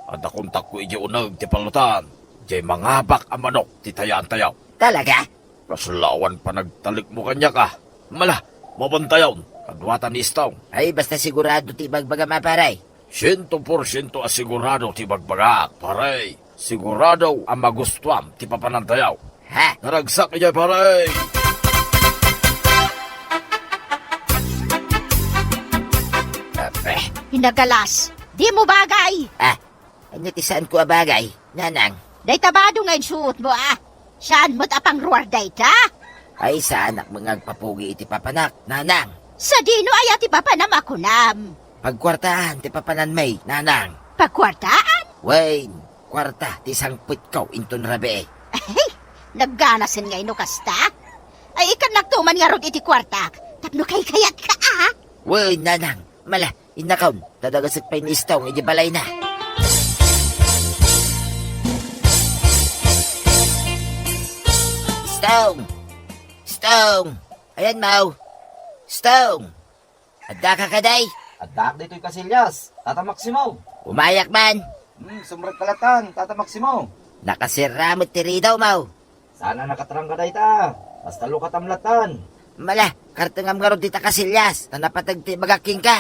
Adda kontakko idiay uneg ti pallotan. Diay mangabak a manok ti tayaantayo. Talaga? Kasla awan panagtalekmo kaniak a. Mala, mapantayon, kaduatan ni Stone. Ay, basta sigurado ti ibagbagam a, pare. Siento por siento a sigurado ti ibagbagak, pare. Sigurado a magustuam ti papanantayo. Ha? Naragsak idiay, pare! Ape. Inagalas, dimo bagay! Ah, ania ti saanko a bagay, Nanang? Dayta bado nga insuotmo, a? Saan met a pangruar dayta? Ay, saanak met nga agpapugi iti papanak, Nanang. Sadino aya ti papanam a kunam? Pagkuartaan ti papananmi, Nanang. Pagkuartaan? Wen, kuarta ti sangpetko inton rabii. Ay, nagganasen ngay no kasta? Ay, ikannakto man ngarud iti kuartak, tapno kaykayatka, a? Wen, Nanang, mala, innakon, ta dagasek pay ni Stone iti balayna. Stone! Stone! Ayan, Mau! Stone! Addaka kadi? Addaak ditoy Casillas, Tata Maximo. Umayak man. Hmm, sumrekka latan, Tata Maximo. Nakasirra met ti ridaw, Mau. Saan a nakatrangka dayta. Basta lukatam latan. Mala, kartengam ngarud dita Casillas, ta napateg ti ibagak kenka.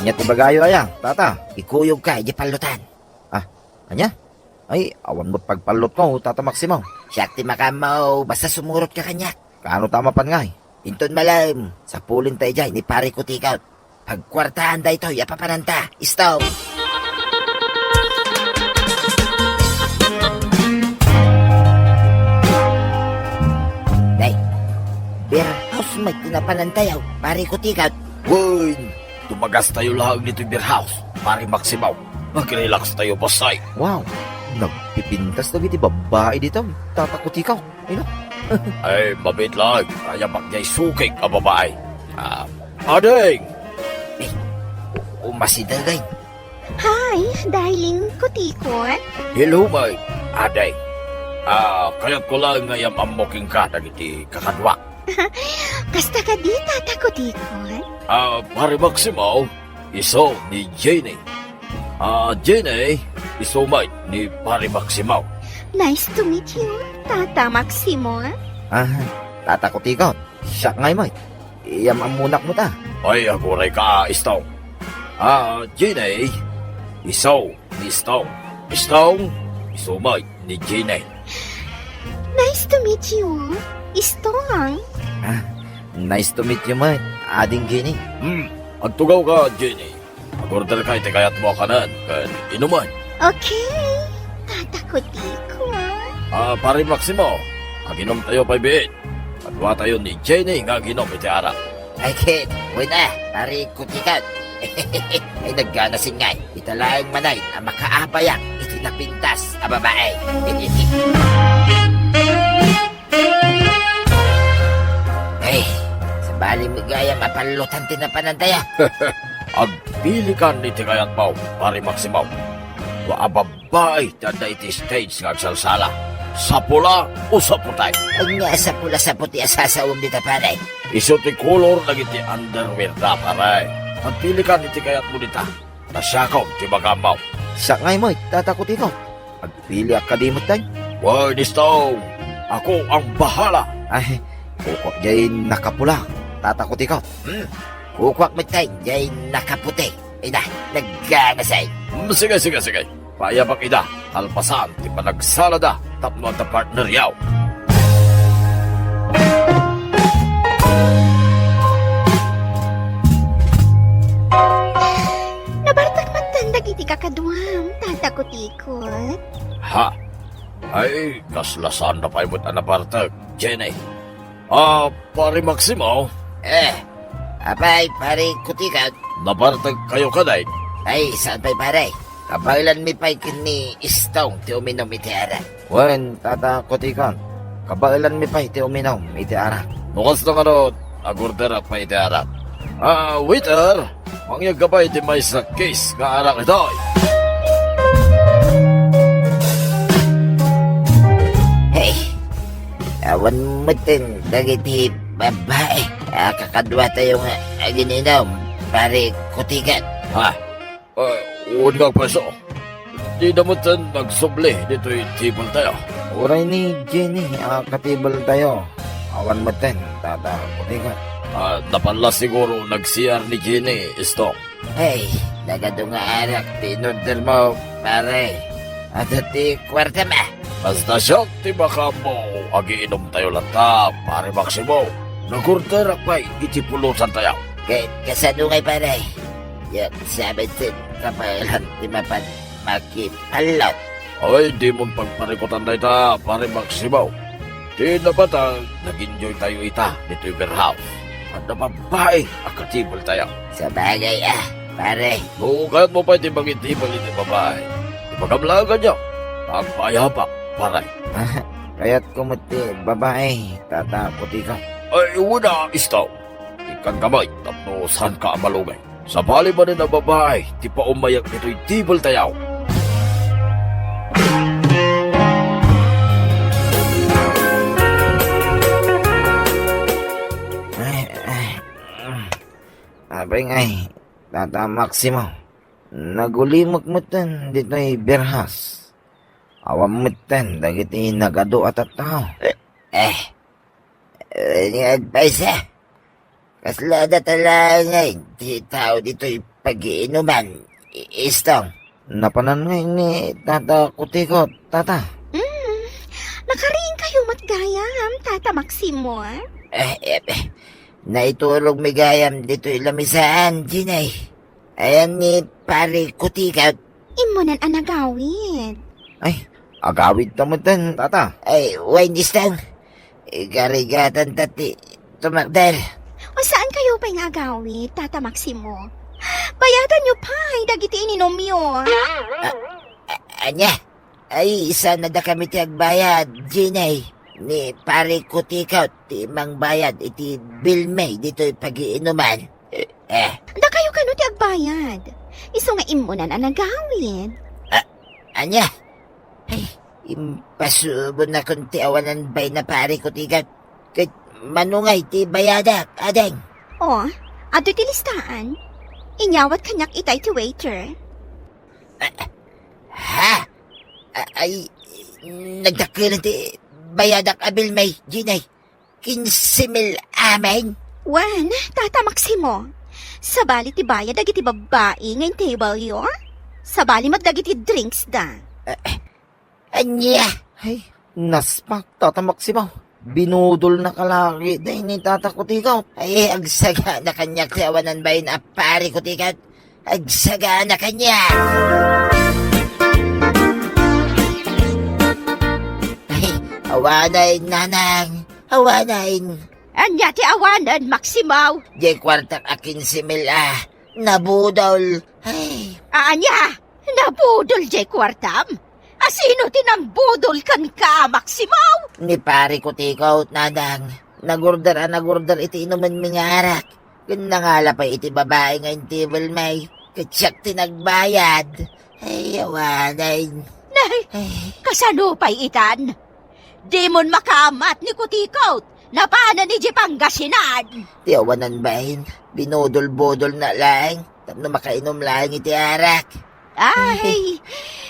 Ania ti ibagayo aya, Tata? Ikuyogka idiay pallotan. Ah, ania? Ay, awan met pagpallotko, Tata Maximo. Siak ti makaammo, basta sumurotka kaniak. Kaano ta mapan ngay? Inton malem, sapulenta idiay ni Pare Kutikot. Pagkuartaan daytoy a papananta. Stop! Nay, beer house met ti napanantayo, Pare Kutikot. Wen! Tumagastayo laeng ditoy beer house, Pare Maximo. Mag-relax tayo, bossay. Wow! Nagpipintas dagiti babbai ditoy, Tata Kutikot. Ay, no? Ay, mabit lang. Kaya bakjay sukik a babae. Ah, ading! Eh, umasidagay. Hi, darling Kutikot. Hello, my ading. Ah, kayatko laeng nga iyam-ammo kenka dagiti kakaduak. Kasta kadi, Tata Kutikot? Ah, Pare Maximo, isu ni Jenny. Ah, Jenny, isu met ni Pare Maximo. Nice to meet you, Tata Maximo. Ah, Tata Kutikot, siak ngay met. Iyam-ammonak met a. Ay, agurayka, Istong. Ah, Jenny, isu ni Istong. Istong, isu met ni Jenny. Nice to meet you, Istong. Ah, nice to meet you met, Ading Jenny. Hmm, agtugawka, Jenny. Agorderka iti kayatmo a kanen ken inumen. Okay, Tata Kutikot. Ah, Pare Maximo, aginomtayo pay biit. Kaduatayo ni Jenny nga aginom iti arak. Ay ket, wen a, Pare Kutikot. Ay, nagganasingay. Ita laeng manen a makaapayak iti napintas a babae. Ay, sabali met gayam a pallutan ti napanantayo. Agpilikan iti kayatmo, Pare Maximo. Kua a babae ti adda iti stage nga agsalsala. Sapula o saputay? Ania a sapula-saputi a sasawem dita, pare? Isu ti kolor dagiti underwear da, pare. Agpilikan iti kayatmo dita. Ta siakon ti magammo. Siak ngay met, Tata Kutikot. Agpiliak kadi metten? Wen, Istong, ako ang bahala. Ay, kukuak diay nakapula, Tata Kutikot. Hmm, kukuak metten diay nakaputi. Ida, nagganasay. Hmm, sige, sige, sige. Paayapak ida, kalpasan ti panagsalada tapno adda partneryo. Nabartek metten dagiti kakaduam, Tata Kutikot. Ha? Ay, kasla saanda pay met a nabartek, Jenny. Ah, Pare Maximo? Eh, apay, Pare Kutikot? Nabartekkayo kadi? Ay, saan pay, pare? Kabaelanmi pay ken ni Istong ti uminom iti arak. Wen, Tata Kutikot, kabaelanmi pay ti uminom iti arak. No kasta ngarud, agorderak pay iti arak. Ah, waiter, mangyegka pay iti maysa a case nga arak ditoy. Hey, awan metten dagiti babae a kakaduatayo nga agin-inom, Pare Kutikot. Ha? Ah, wen nga agpayso. Dida metten nagsubli ditoy table tayo. Uray ni Jenny a katable tayo. Awan metten, Tata Kutikot. Ah, napallas siguro nag-C R ni Jenny, Istong. Hey, nagadu nga arak ti inorder mo, pare. Adda ti kuartam a. Basta siak ti makaammo, agiinom tayo latta, Pare Maximo. Nagorderak pay iti pulutan tayo. Ka-, kasano ngay, pare? Yak sabitin, kapalan ti mapan makipallot. Ay, dimon pagparikutan dayta, Pare Maximo. Ti nabata, nag-enjoy tayo ita ditoy beer house. Adda babae a katable tayo. Sabagay, ah, pare. No kayatmo pay ti mangitable iti babae, ibagam laeng kaniak. Agpaayapak, pare. Kayatko met ti babae, Tata Kutikot. Ay, wen a, Istong. Ikkanka met tapno saanka a malugay. Sabali manen a babae ti paumayak ditoy table tayo. Ay, ay, mm. Apay ngay, Tata Maximo, nagulimek metten ditoy beer house. Awan metten dagiti nagadu a tattao. Eh, eh, ni agpaysa. Kasla data laeng ti tao ditoy pagiinuman, I-, Istong? Napanan ngay ni Tata Kutikot, Tata. Mm, nakariingkayo met gayam, Tata Maximo, ah? Eh, eh, eh, naiturogmi gayam ditoy lamisaan, Jenny. Ayan ni Pare Kutikot. Immunan a nagawid. Ay, agawid ta metten, Tata. Ay, wen, Istong. Igarigatan ta ti tumakder. O, saankayo pay nga agawid, Tata Maximo? Bayadanyo pay dagiti ininumyo. A-, a-, ania? Ay, saanda kami ti agbayad, Jenny. Ni Pare Kutikot ti mangbayad iti bilmi ditoy pagiinuman. Eh. Dakayo kano ti agbayad? Isu nga immunan a nagawid. A-, ania? Ay, Impasubonnakon ti awanan bain a pari ko ti kat, kat mano ngay ti bayadak, ading? O, adtoy ti listaan. Inyawat kaniak itay ti waiter. Ah, ha? Ah, ay, nagdakkelan ti bayadak a bilmay, Jinay. Kinse mil amin? Wen, Tata Maximo, sabali ti bayad dagiti babbai nga in-table-yo? Sabali met dagiti drinks da. Ah, ania? Ay, naspak, Tata Maximo. Binudolnaka laeng dayta ni Tata Kutikot. Ay, agsagana kaniak ti awanan bain a pari Kutikot. Agsagana kaniak. Ay, awanen, nanang. Awanen. Ania ti awanen, Maximo? Diay kuartak a kinse mil a nabudol. Ay. Ania? Nabudol diay kuartam? A sino ti nambudol kenka, Maximo? Ni Pari Kutikot, nanang. Nagorder a nagorder iti inumenmi nga arak. Ken nangala pay iti babai nga in-table mi. Ket siak ti nagbayad. Ay, awanen. Nay, ay. Kasano pay itan? Dimon makaamat ni Kutikot. Napanen idiay Pangasinan. Ti awanan bain, binudol-budolna laeng tapno makainom laeng iti arak. Ay,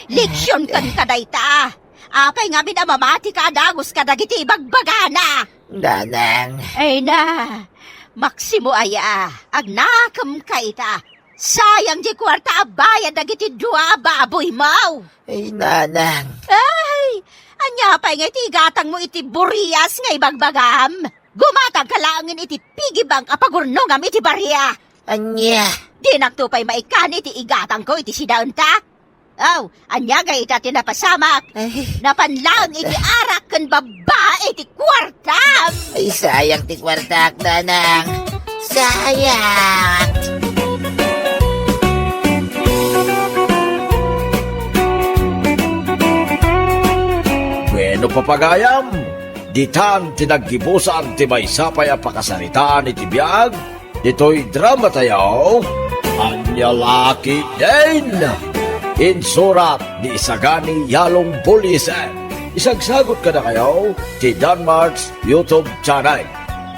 leksion kenka dayta. Apay ngamin a mamatika a dagus kadagiti ibagbagana? Nanang. Ay na, Maximo aya, agnakemka ita. Sayang diay kuarta a bayad dagiti dua a baboymo. Ay, nanang. Ay, ania pay nga iti igatangmo iti burias nga ibagbagam? Gumatangka laengen iti piggy bank a pagurnongam iti baria. Ania? Dinakto pay maikkan iti igatangko iti sidaenta? Aw, ania gayta ti napasamak? Ay. Napan laeng iti arak ken babbai ti kuartam. Ay, sayang ti kuartak, nanang. Sayang. Bueno, papagayam, ditan ti naggibusan ti maysa pay a pakasaritaan iti biag ditoy dramatayo, Ania La Ketdin. Insurat ni Isagani Yalong Buliesen. Isagsagut kadakayo ti Danmark's YouTube channel.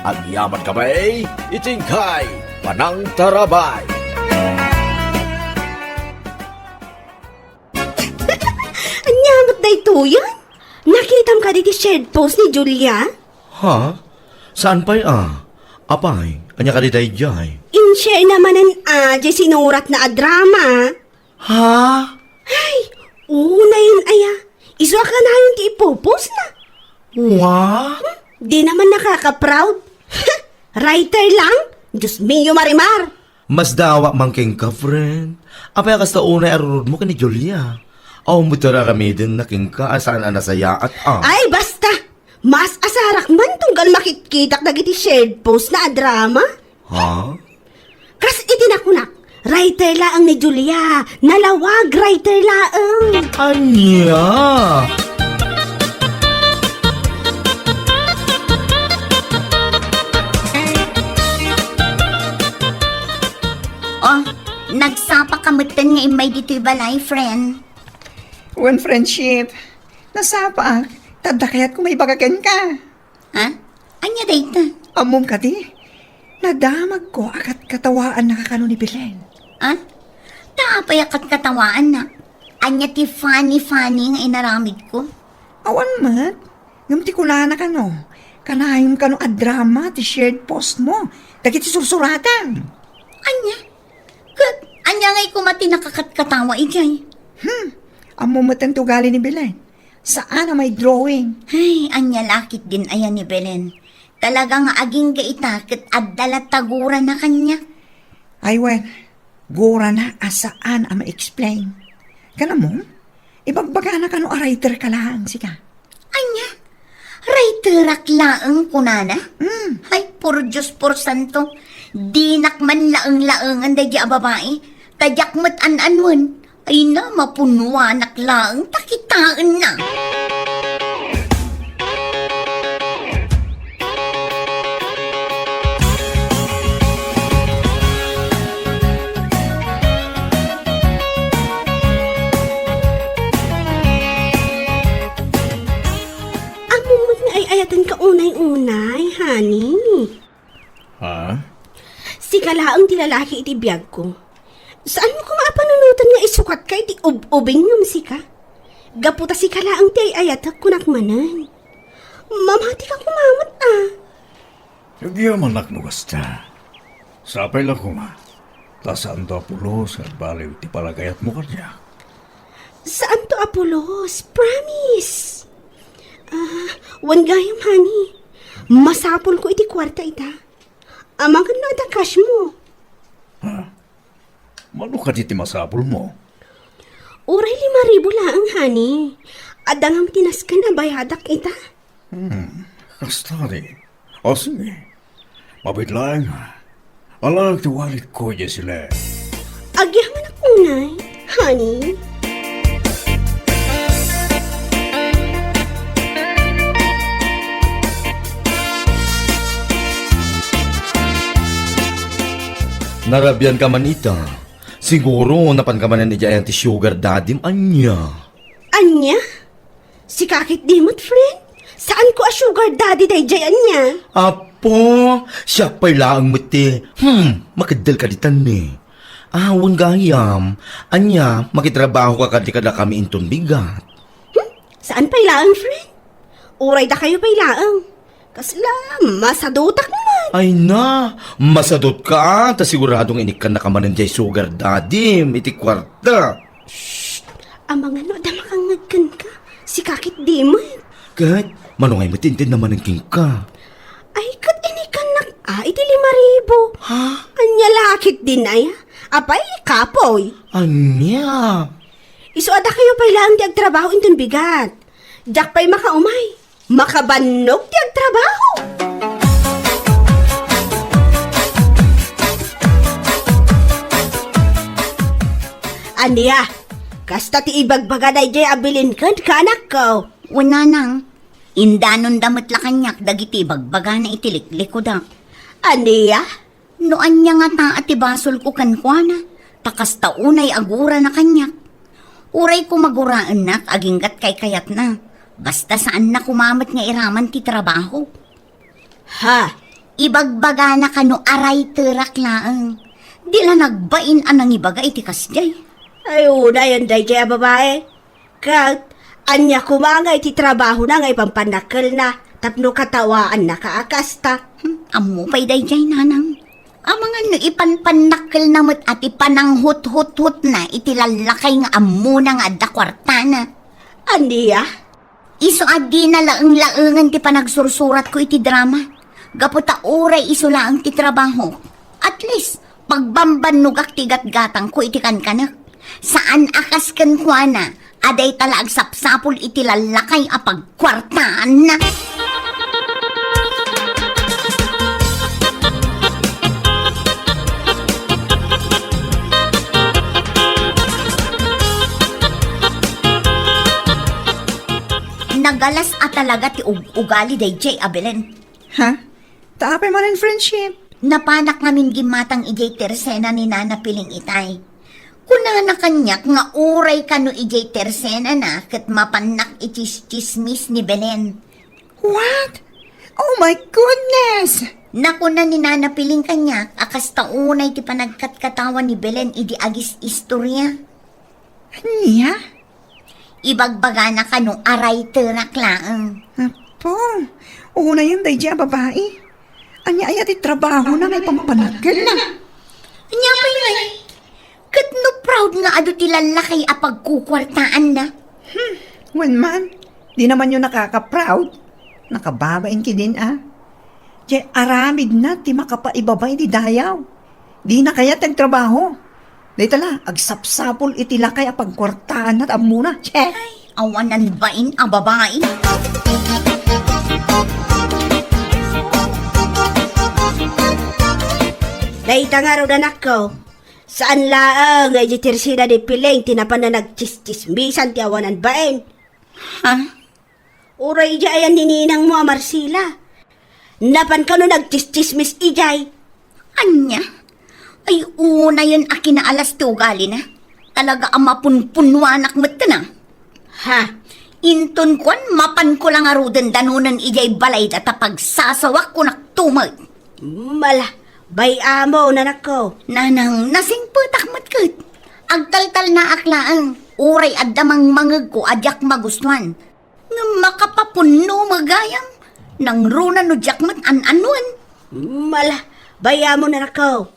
Agyamankami iti inkay panangtarabay. Ania met daytoyen? Nakitam kadi ti shared post ni Julia? Ha? Saan pay a? Apay, ania kadi daydiay? In-share na manen a, diay sinuratna a drama. Ha? Ay, unayen aya. Isu a kanayon ti ipupostna. Wa? Hmm, di naman nakaka-proud. Writer lang? Diyos mio, Marimar. Masdawak man kenka, friend. Apay a kasta unay a rurudmo ken ni Julia? Awan met ti ar-aramidenna kenka a saan a nasayaat, a. Ay, basta! Mas asarak man tunggal makitkitak dagiti shared post na a drama. Ha? Kas iti nakunak, writer laeng ni Julia. Nalawag, writer laeng. Ania? Oh, nagsapa ka metten nga immay ditoy balay, friend? Wen, friendship, nasapaak, ta adda kayatko maibaga kenka. Ha? Ania dayta? Ammom kadi, nadamagko a katkatawaannaka kano ni Belen. Ha? Ta apay a katkatawaanna? Ania ti funny-funny nga inaramidko? Awan met. Ngem ti kunana kano, kanayon kano a drama ti shared post mo dagiti sursuratan. Ania? Ket ania ngay koma ti nakakatkatawa idiay? Hmm, ammom metten ti ugali ni Belen. Saan a may drawing. Ay, ania la ketdin aya ni Belen. Talaga nga agingga ita ket adda latta gurana kaniak. Ay wen, gurana a saan a ma-explain. Ken ammom, ibagbagana kano a writer ka laeng sika. Ania? Writerak laeng kunana? Mm. Ay, por Dios, por santo, dinak man laeng-laengen daydi a babai, ta diak met an-anoen. Ay na, mapunnoanak laeng ta kitaenna. Ani? Ha? Sika laeng ti lalaki iti biagko. Saanmo koma a panunoten nga isukatka iti ub-ubing ngem sika? Gapu ta sika laeng ti ay-ayatek kunak manen. Mamatika koma met a. Agyamanak no kasta. Sapay la koma. Ta saanto a pulos nga agbaliw ti panagayatmo kaniak. Saanto a pulos, promise. Ah, wen gayam, honey. Masapulko iti kuarta ita. Amangan no adda cashmo. Ha? Mano kadi ti masapulmo? Uray lima ribu laeng, honey. Adda ngem ti nasken a bayadak ita. Hmm, kasta di. O, sige. Mabiit laeng, ha? Alaek ti walletko idiay silek. Agyamanak unay, honey. Narabian ka man ita. Siguro, napan ka manen idiay ayan ti sugar daddy-m, ania? Ania? Sika ketdi met, friend? Saanko a sugar daddy daydiay ania? Apo, siak pay laeng met ti, hmm, makeddel ka ditan ni. Awan gayam, ania, makitrabaho ka kadi kadakami inton bigat. Hmm? Saan pay laeng, friend? Uray dakayo pay laeng. Kasla, masadutak man. Ay na, masadut ka, ta sigurado nga inikkan na ka manen jay sugar daddy-m iti kuarta. Shh! Amangan no adda makangngeg kenka. Sika ketdi met. Ket, mano ngay met ti inted na manen kenka? Ay, ket inikannak a iti lima ribu. Ha? Ania la ketdin aya? Apay, kapoy. Ania? Isu a dakayo pay laeng ti agtrabaho inton bigat. Diak pay makaumay. Makabannog ti agtrabaho. Ania, kasta ti ibagbaga daydiay a bilin kenka, anakko? Wen, nanang, indanonda met la kaniak dagiti ibagbagana iti liklikudak. Ania? No ania ngata a ti basolko kenkuana, ta kasta unay agurana kaniak. Uray koma guraennak aginggat kaykayatna, basta saanna koma met nga iraman ti trabaho. Ha? Ibagbagana kano a writerak laeng. Di la nagbain a nangibaga iti kasdiay. Ay, unayen daydiay a babai. Ket, ania koma nga iti trabahona nga ipanpannakkelna tapno katawaannaka a kasta? Hmm, ammo pay daydiay, nanang. Amangan no ipanpannakkelna met a ti pananghuthutna iti lallakay nga ammona nga adda kuartana. Ania? Isu a dina laeng-laengen ti panagsursuratko iti drama, gapu ta uray isu laeng ti trabaho. At least, pagbambannogak ti gatgatangko iti kankanek. Saan a kas kenkuana a dayta la agsapsapul iti lallakay a pagkuartaanna. Nagalas a talaga ti ug-ugali daydiay a Belen. Ha? Ta apay manen friendship? Napanak ngamin gimmatang idiay tersena ni Nana Piling itay. Kunana kaniak nga uray kano idiay tersenana ket mapannak iti tsismis ni Belen. What? Oh my goodness! Nakuna ni Nana Piling kaniak a kasta unay ti panagkatkatawan ni Belen idi agis-istorya. Ania? Ibagbagana kano a writerak laeng. Apo, unayen daydiay a babai. Ania aya ti trabahona nga ipanpannakkelna? Ania pay ngay? Ket no proud nga adu ti lallakay a pagkukuartaanna? Hmm, wen man, di namanyo nakaka-proud. Nakababain ketdin a. Jay aramidna ti makapaibaba iti dayaw. Dina kayat ti agtrabaho. Dayta la, agsapsapul iti lakay a pagkuartaanna ta ammona. Che! Ay, awanan bain a babai. Dayta ngarud, anakko. Saan laeng nga idiay tersena ni Piling ti napanna nagtsistsismisan ti awanan bain. Ha? Uray idiay ayan ni ninangmo a Marcela. Napan kano nagtsistsismis idiay. Ania? Ay, unayen a kinaalas ti ugalina. Talaga a mapunpunuanak met na. Ha? Inton kuan, mapanko la ngaruden danonen idiay balayda ta pagsasawak kunak. Tumeg. Mala, bay-amo, nanakko. Nanang, nasingpetak met ket. Agtaltalnaak laeng. Uray adda mangmangegko a diak magustuan. Ngem makapapunno met gayam. Nangruna no diak met an-anuen. Mala, bay-amo, nanakko.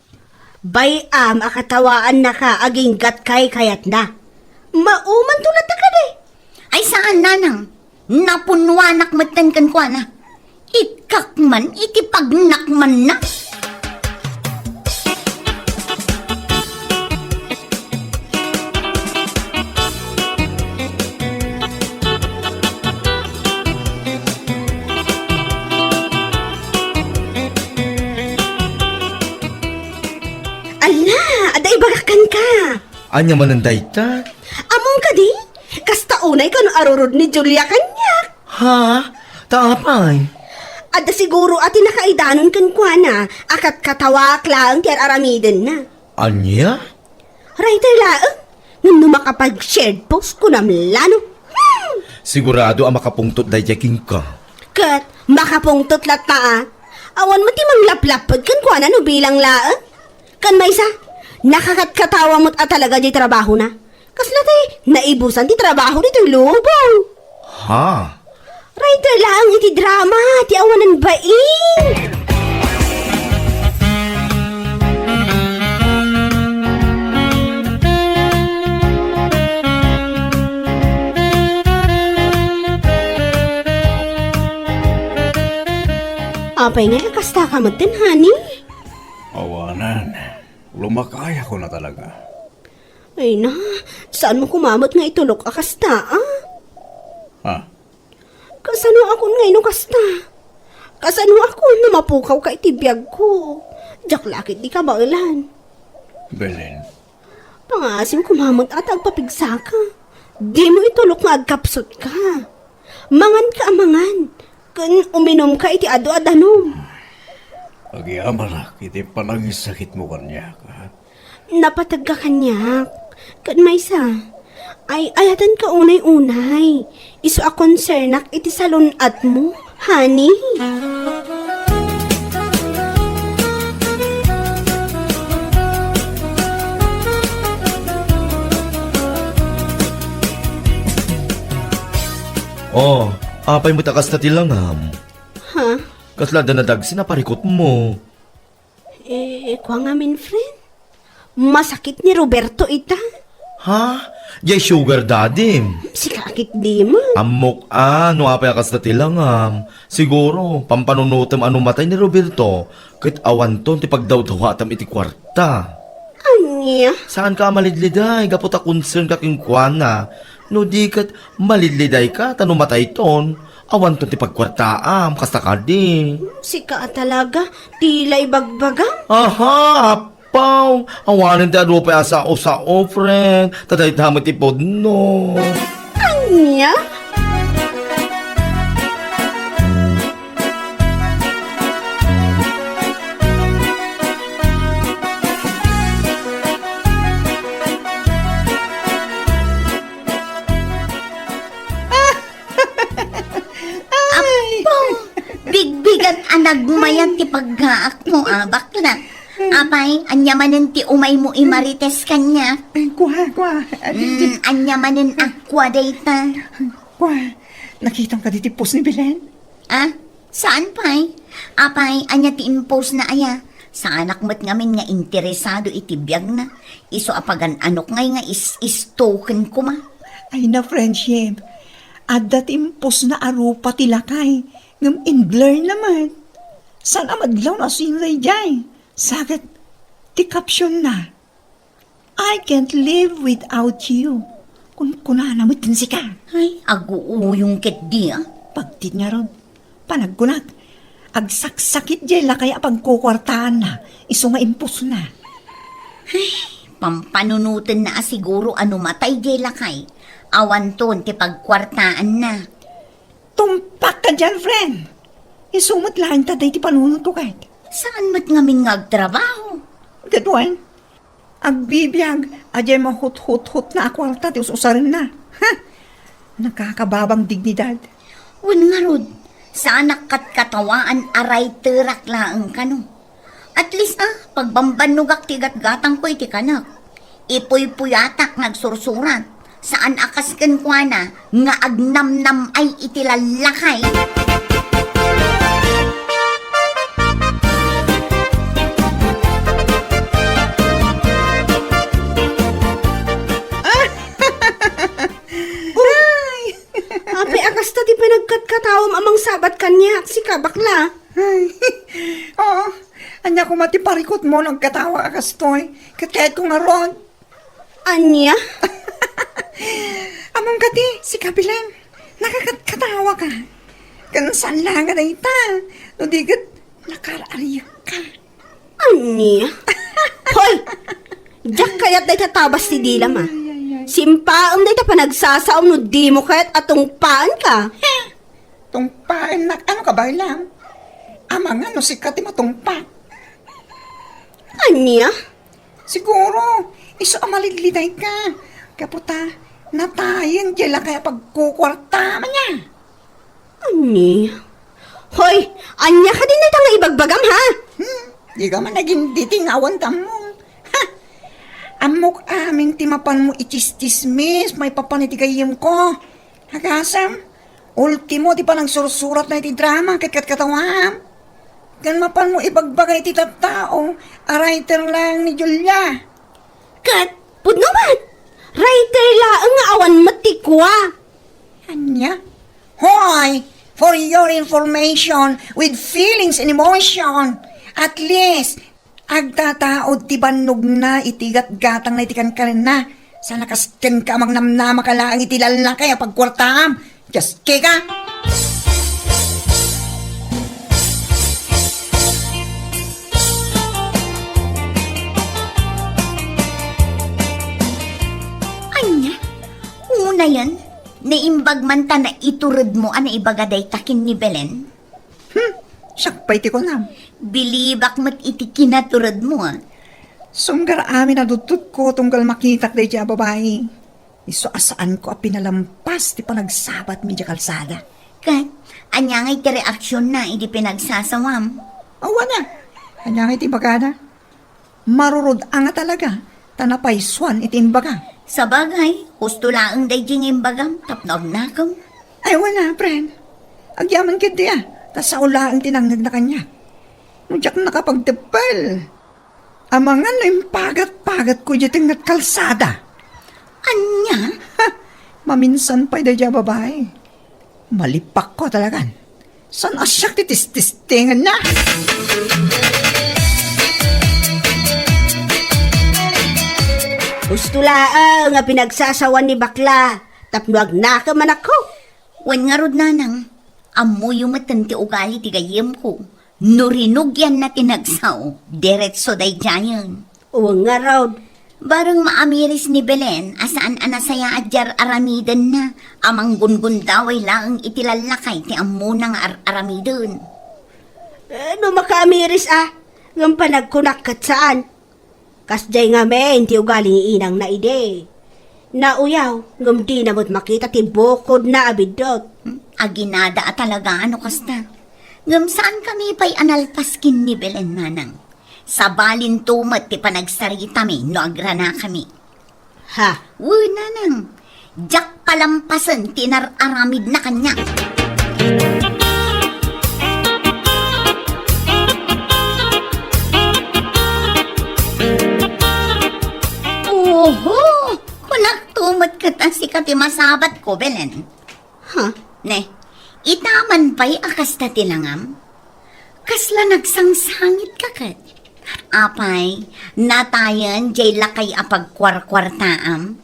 Bay-am a katawaannaka aginggat kaykayatna. Maumanto latta kadi. Ay saan, nanang. Napunnoanak metten kenkuana. Ikkak man iti pagnakmanna. Ala, adda ibagak kenka. Ania manen dayta? Ammom kadi? Kasta unay kano arurod ni Julia kaniak. Ha? Ta apay? Adda siguro a ti nakaidanon kenkuana a kat-, katawaak laeng ti ar-aramidenna. Ania? Writer laeng. Ngem no makapag-shared post, kunam la no. Hmm. Sigurado a makapungtot daydiay kenka. Ket makapungtot latta a. Awan met ti manglaplapped kenkuana no bilang laeng. Ken maysa, nakakatkatawa met a talaga diay trabahona. Kasla ti naibusan ti trabaho ditoy lubong. Ha? Writer laeng iti drama ti awanan bain. Apay nga kasta ka metten, honey? Awanan. Lumakayakon a talaga. Ay na, saan mo kumamet nga itulok a kasta, a? Ha? Kasanoakon ngay no kasta? Kasanoakon no mapukaw ka iti biagko? Diak la ket di kabaelan. Belen. Pangaasim kumamet a ta agpapigsaka. Di mo itulok nga agkapsut ka. Mangan ka a mangan, ken uminum ka iti adu a danum. Agyamanak iti panangisakit mo kaniak, ha? Napateg ka kaniak. Ket maysa, ay-ayaten ka unay-unay. Isu a konsernak iti salun-at mo, honey. Oh, apay met a kasta ti langam? Ha? Kasla adda nadagsen a parikutmo? Eh, kua ngamin, friend. Masakit ni Roberto ita. Ha? Diay sugar daddy? Sika a ket di man. Ammok a, no apay a kasta ti langam. Siguro, pampanunotem a no matay ni Roberto, ket awanton ti pagdawdawatam iti kuarta. Ania? Saan ka a malidliday, gapu ta concern ka kenkuana. No di ket malidliday ka, ta no matayton, awanton ti pagkuartaam, kasta kadi. Sika a talaga, ti la ibagbagam? Aha, apaw, awanen ti adu pay a sao-sao, friend, ta dayta met ti pudno. Ania? Apo, bigbigat a nagmayat ti paggaak mo, a, bakla. Apay, ania manen ti umay mo i Marites kaniak? Ay, kua, kua. Adi, adi. Mm, ania manen a kua dayta? Kua, nakitam kadi ti post ni Belen? Ah, saan pay? Apay, ania ti impost na aya? Saanak met ngamin nga interesado iti biagna. Isu a pagan-anok ngay nga is-istoken koma. Ay na, friendship. Adda ti impost na a rupa ti lakay, ngem in blur na met. Saan a madlaw no asino daydiay? Saket, ti caption na, "I can't live without you." Kunkunana met ken sika. Ay, aguuyong ketdi, a. Pagtit ngarud, panagkunak, agsaksakit diay lakay a pagkukuartaanna, isu nga imposna. Ay, pampanunotenna a siguro a no matay diay lakay, awanton ti pagkuartaanna. Tumpak ka diay, friend. Isu met laeng ta daydi panunotko ket. Saan met ngamin nga agtrabaho? Ket wen, agbibiag a diay mahuthuthotna a kuarta ti us-usarenna. Ha? Nakakababang dignidad. Wen ngarud, Saanak katkatawaan a writerak laeng kano. At least, ah, pagbambannogak ti gatgatangko iti kanak. Ipuypuyatak nga agsursurat. Saan a kas kenkuana nga agnamnam-ay iti lallakay. Ay! Apay a kasta ti panagkatkatawam a mangsabat kaniak, sika, bakla? Ay, oo. Ania koma ti parikutmo no agkatawa a kastoy? Ket kayatko ngarud. Ania? Ammom kadi, sika, Belen, nakakatkatawa ka. Ken saan la nga dayta, no di ket nakar-ariek ka. Ania? Hoy! Diak kayat dayta tabas ti dilam, a. Ay, ay, ay. Simpaem dayta panagsasaom no dimo kayat a tungpaenka. Tungpaennak? Ano ka, bakla? Amangan no sika ti matungpa. Ania? Siguro, isu a malidlidayka. Gapu ta, natayen diay lakay a pagkukuartam, ania. Ania? Hoy, ania kadin dayta nga ibagbagam, ha? Hmm, dika man aginditi nga awan ta ammom. Ha! Ammok amin ti mapanmo ichischismis maipapan iti gayyemko. Agasem, ultimo ti panagsursuratna iti drama ket katkatawaam. Ken mapanmo ibagbaga iti tattao a writer laeng ni Julia. Ket, pudno met, writer laeng nga awan met ti kua. Ania? Hoy, for your information, with feelings and emotion, at least, agtataud ti bannogna iti gatgatangna iti kankanenna. Saan a kas kenka a mangnamnama ka laeng iti lallakay a pagkuartaam. Just kika! Ania? Unayen, naimbag man ta naituredmo a naibaga dayta ken ni Belen? Hmm, siak pay ti kunam. Bilibak met iti kinaturedmo, a. Sumgar amin a dutdotko tunggal makitak daydiay a babai. Isu a saanko a pinalampas ti panagsabatmi idiay kalsada. Ket, ania ngay ti reaksionna idi pinagsasawam? Awan a. Ania ngay ti ibagana? Marurod-ang a talaga, ta napaysuan iti imbaga. Sabagay, husto laeng daydi nga imbagam tapno agnakem. Ay, wen a, friend. Agyaman ketdi a, ta sao laeng ti nangngegna kaniak. No diak nakapagteppel, amangan no impagat-pagatko idiay tengnga ti kalsada. Ania? Ha! Maminsan pay daydiay a babai. Malipakko talagan. Saan a siak ti tististengenna? Husto laeng nga pinagsasawan ni bakla tapno agnakem, anakko. Wen ngarud, nanang, ammoyo metten ti ugali ti gayyemko. No rinugianna ti nagsao, diretso daydiayen. Wen ngarud. Bareng maamiris ni Belen a saan a nasayaat diay ar-aramidenna a manggungundaway laeng iti lallakay ti ammona nga ar-aramiden. Eh, no makaamiris a, ngem panagkunak ket saan. Kasdiay ngamin ti ugali ni inangna idi. Nauyaw, ngem dina met makita ti bukodna a biddut. Hmm, aginada a talaga no kasta. Ngem saankami pay a nalpas ken ni Belen, nanang. Sabalinto met ti panagsaritami no agranakami. Ha? Wen, nanang. Diak palampasen ti inar-aramidna kaniak. Oho! Kunakto met ket a sika ti masabatko, Belen. Ha? Ne, ita man pay a kasta ti langam? Kasla nagsangsangitka ket? Apay, natayen diay lakay a pagkuarkuartaam?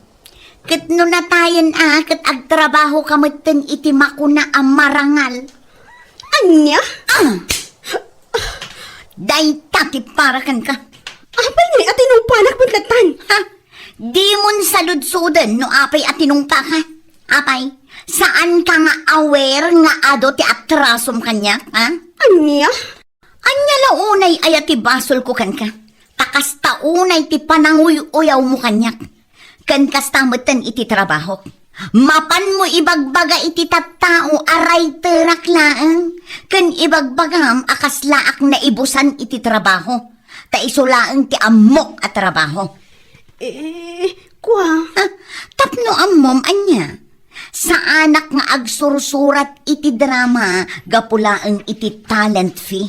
Ket no natayen a, ket agtrabahoka metten iti makuna a marangal. Ania? Ah! Dayta ti para kenka. Apay ngay a tinungpanak met lattan? Ha? Dimon saludsoden no apay a tinungpaka. Apay, saanka nga aware nga adu ti atrasom kaniak, ha? Ania? Ania la unay aya ti basolko kenka? Ta kasta unay ti pananguy-uyawmo kaniak. Ken kasta metten iti trabahok. Mapanmo ibagbaga iti tattao a writerak laeng, ken ibagbagam a kaslaak naibusan iti trabaho, ta isu laeng ti ammok a trabaho. Eh, kua? Ha? Tapno ammom, ania? Saanak nga agsursurat iti drama gapu laeng iti talent fee.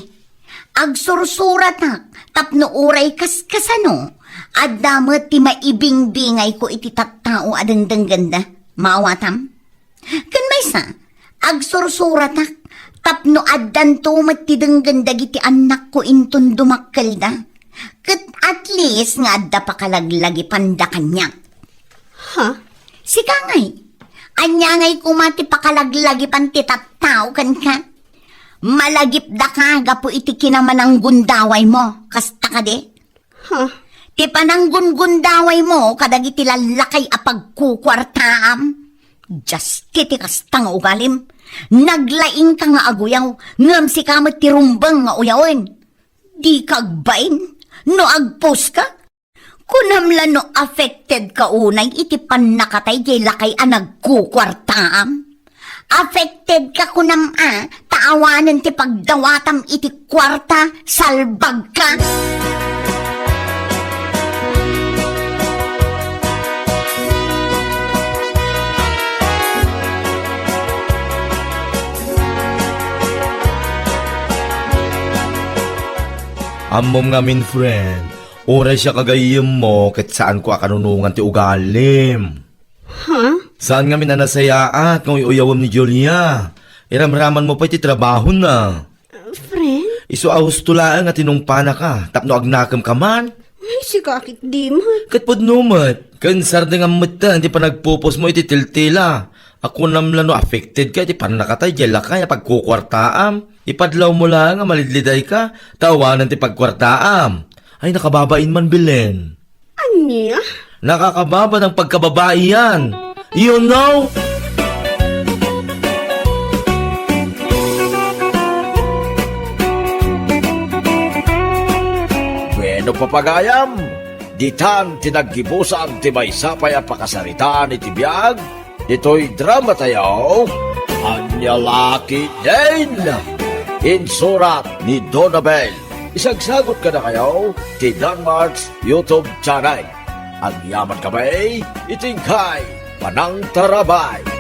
Agsursuratak tapno uray kaskasano, adda met ti maibingbingayko iti tattao a dengdenggenda. Maawatam? Ken maysa, agsursuratak tapno addanto met ti denggen dagiti annakko inton dumakkelda. Ket at least nga adda pakalaglagipanda kaniak. Ha? Sika ngay, ania ngay koma ti pakalaglagipan ti tattao kenka? Malagipdaka gapu iti kinamananggundawaymo, kasta kadi? Ha? Ti pananggungundawaymo kadagiti lallakay a pagkukuartaam. Dias ti, ti kasta nga ugalim. Naglaingka nga aguyaw, ngem sika met ti rumbeng nga uyawen. Dika agbain no agposka? Kunam la no affected ka unay iti pannakatay diay lakay a nagkukuartaam? Affected ka kunam a, ta awanen ti pagdawatam iti kuarta, salbag ka! Ammom ngamin, friend, uray siak a gayyemmo ket saanko a kanunongan ti ugalim. Ha? Saan ngamin a nasayaat nga uy-uyawem ni Julia. Iramramanmo pay ti trabahona. Uh, friend? Isu a husto laeng a tinungpanaka tapno agnakem ka man. Ay, sika ket di met. Ket pudno met, ken sardengam metten ti panagpupusmo iti tiltila. A kunam la no affected ka iti pannakatay diay lakay a pagkukuartaam. Ipadlawmo laeng a malidlidayka, ta awanen ti pagkuartaam. Ay, nakababain man, Belen. Ania? Nakakababa ng pagkababaian. You know? Bueno, papagayam, ditan ti naggibusan ti maysa pay a pakasaritaan iti biag ditoy drama tayo, Ania La Ketdin. Insurat ni Donabel. Isagsagot kadakayo ti Danmark's YouTube channel. Agyaman kami iti inkay panangtarabay.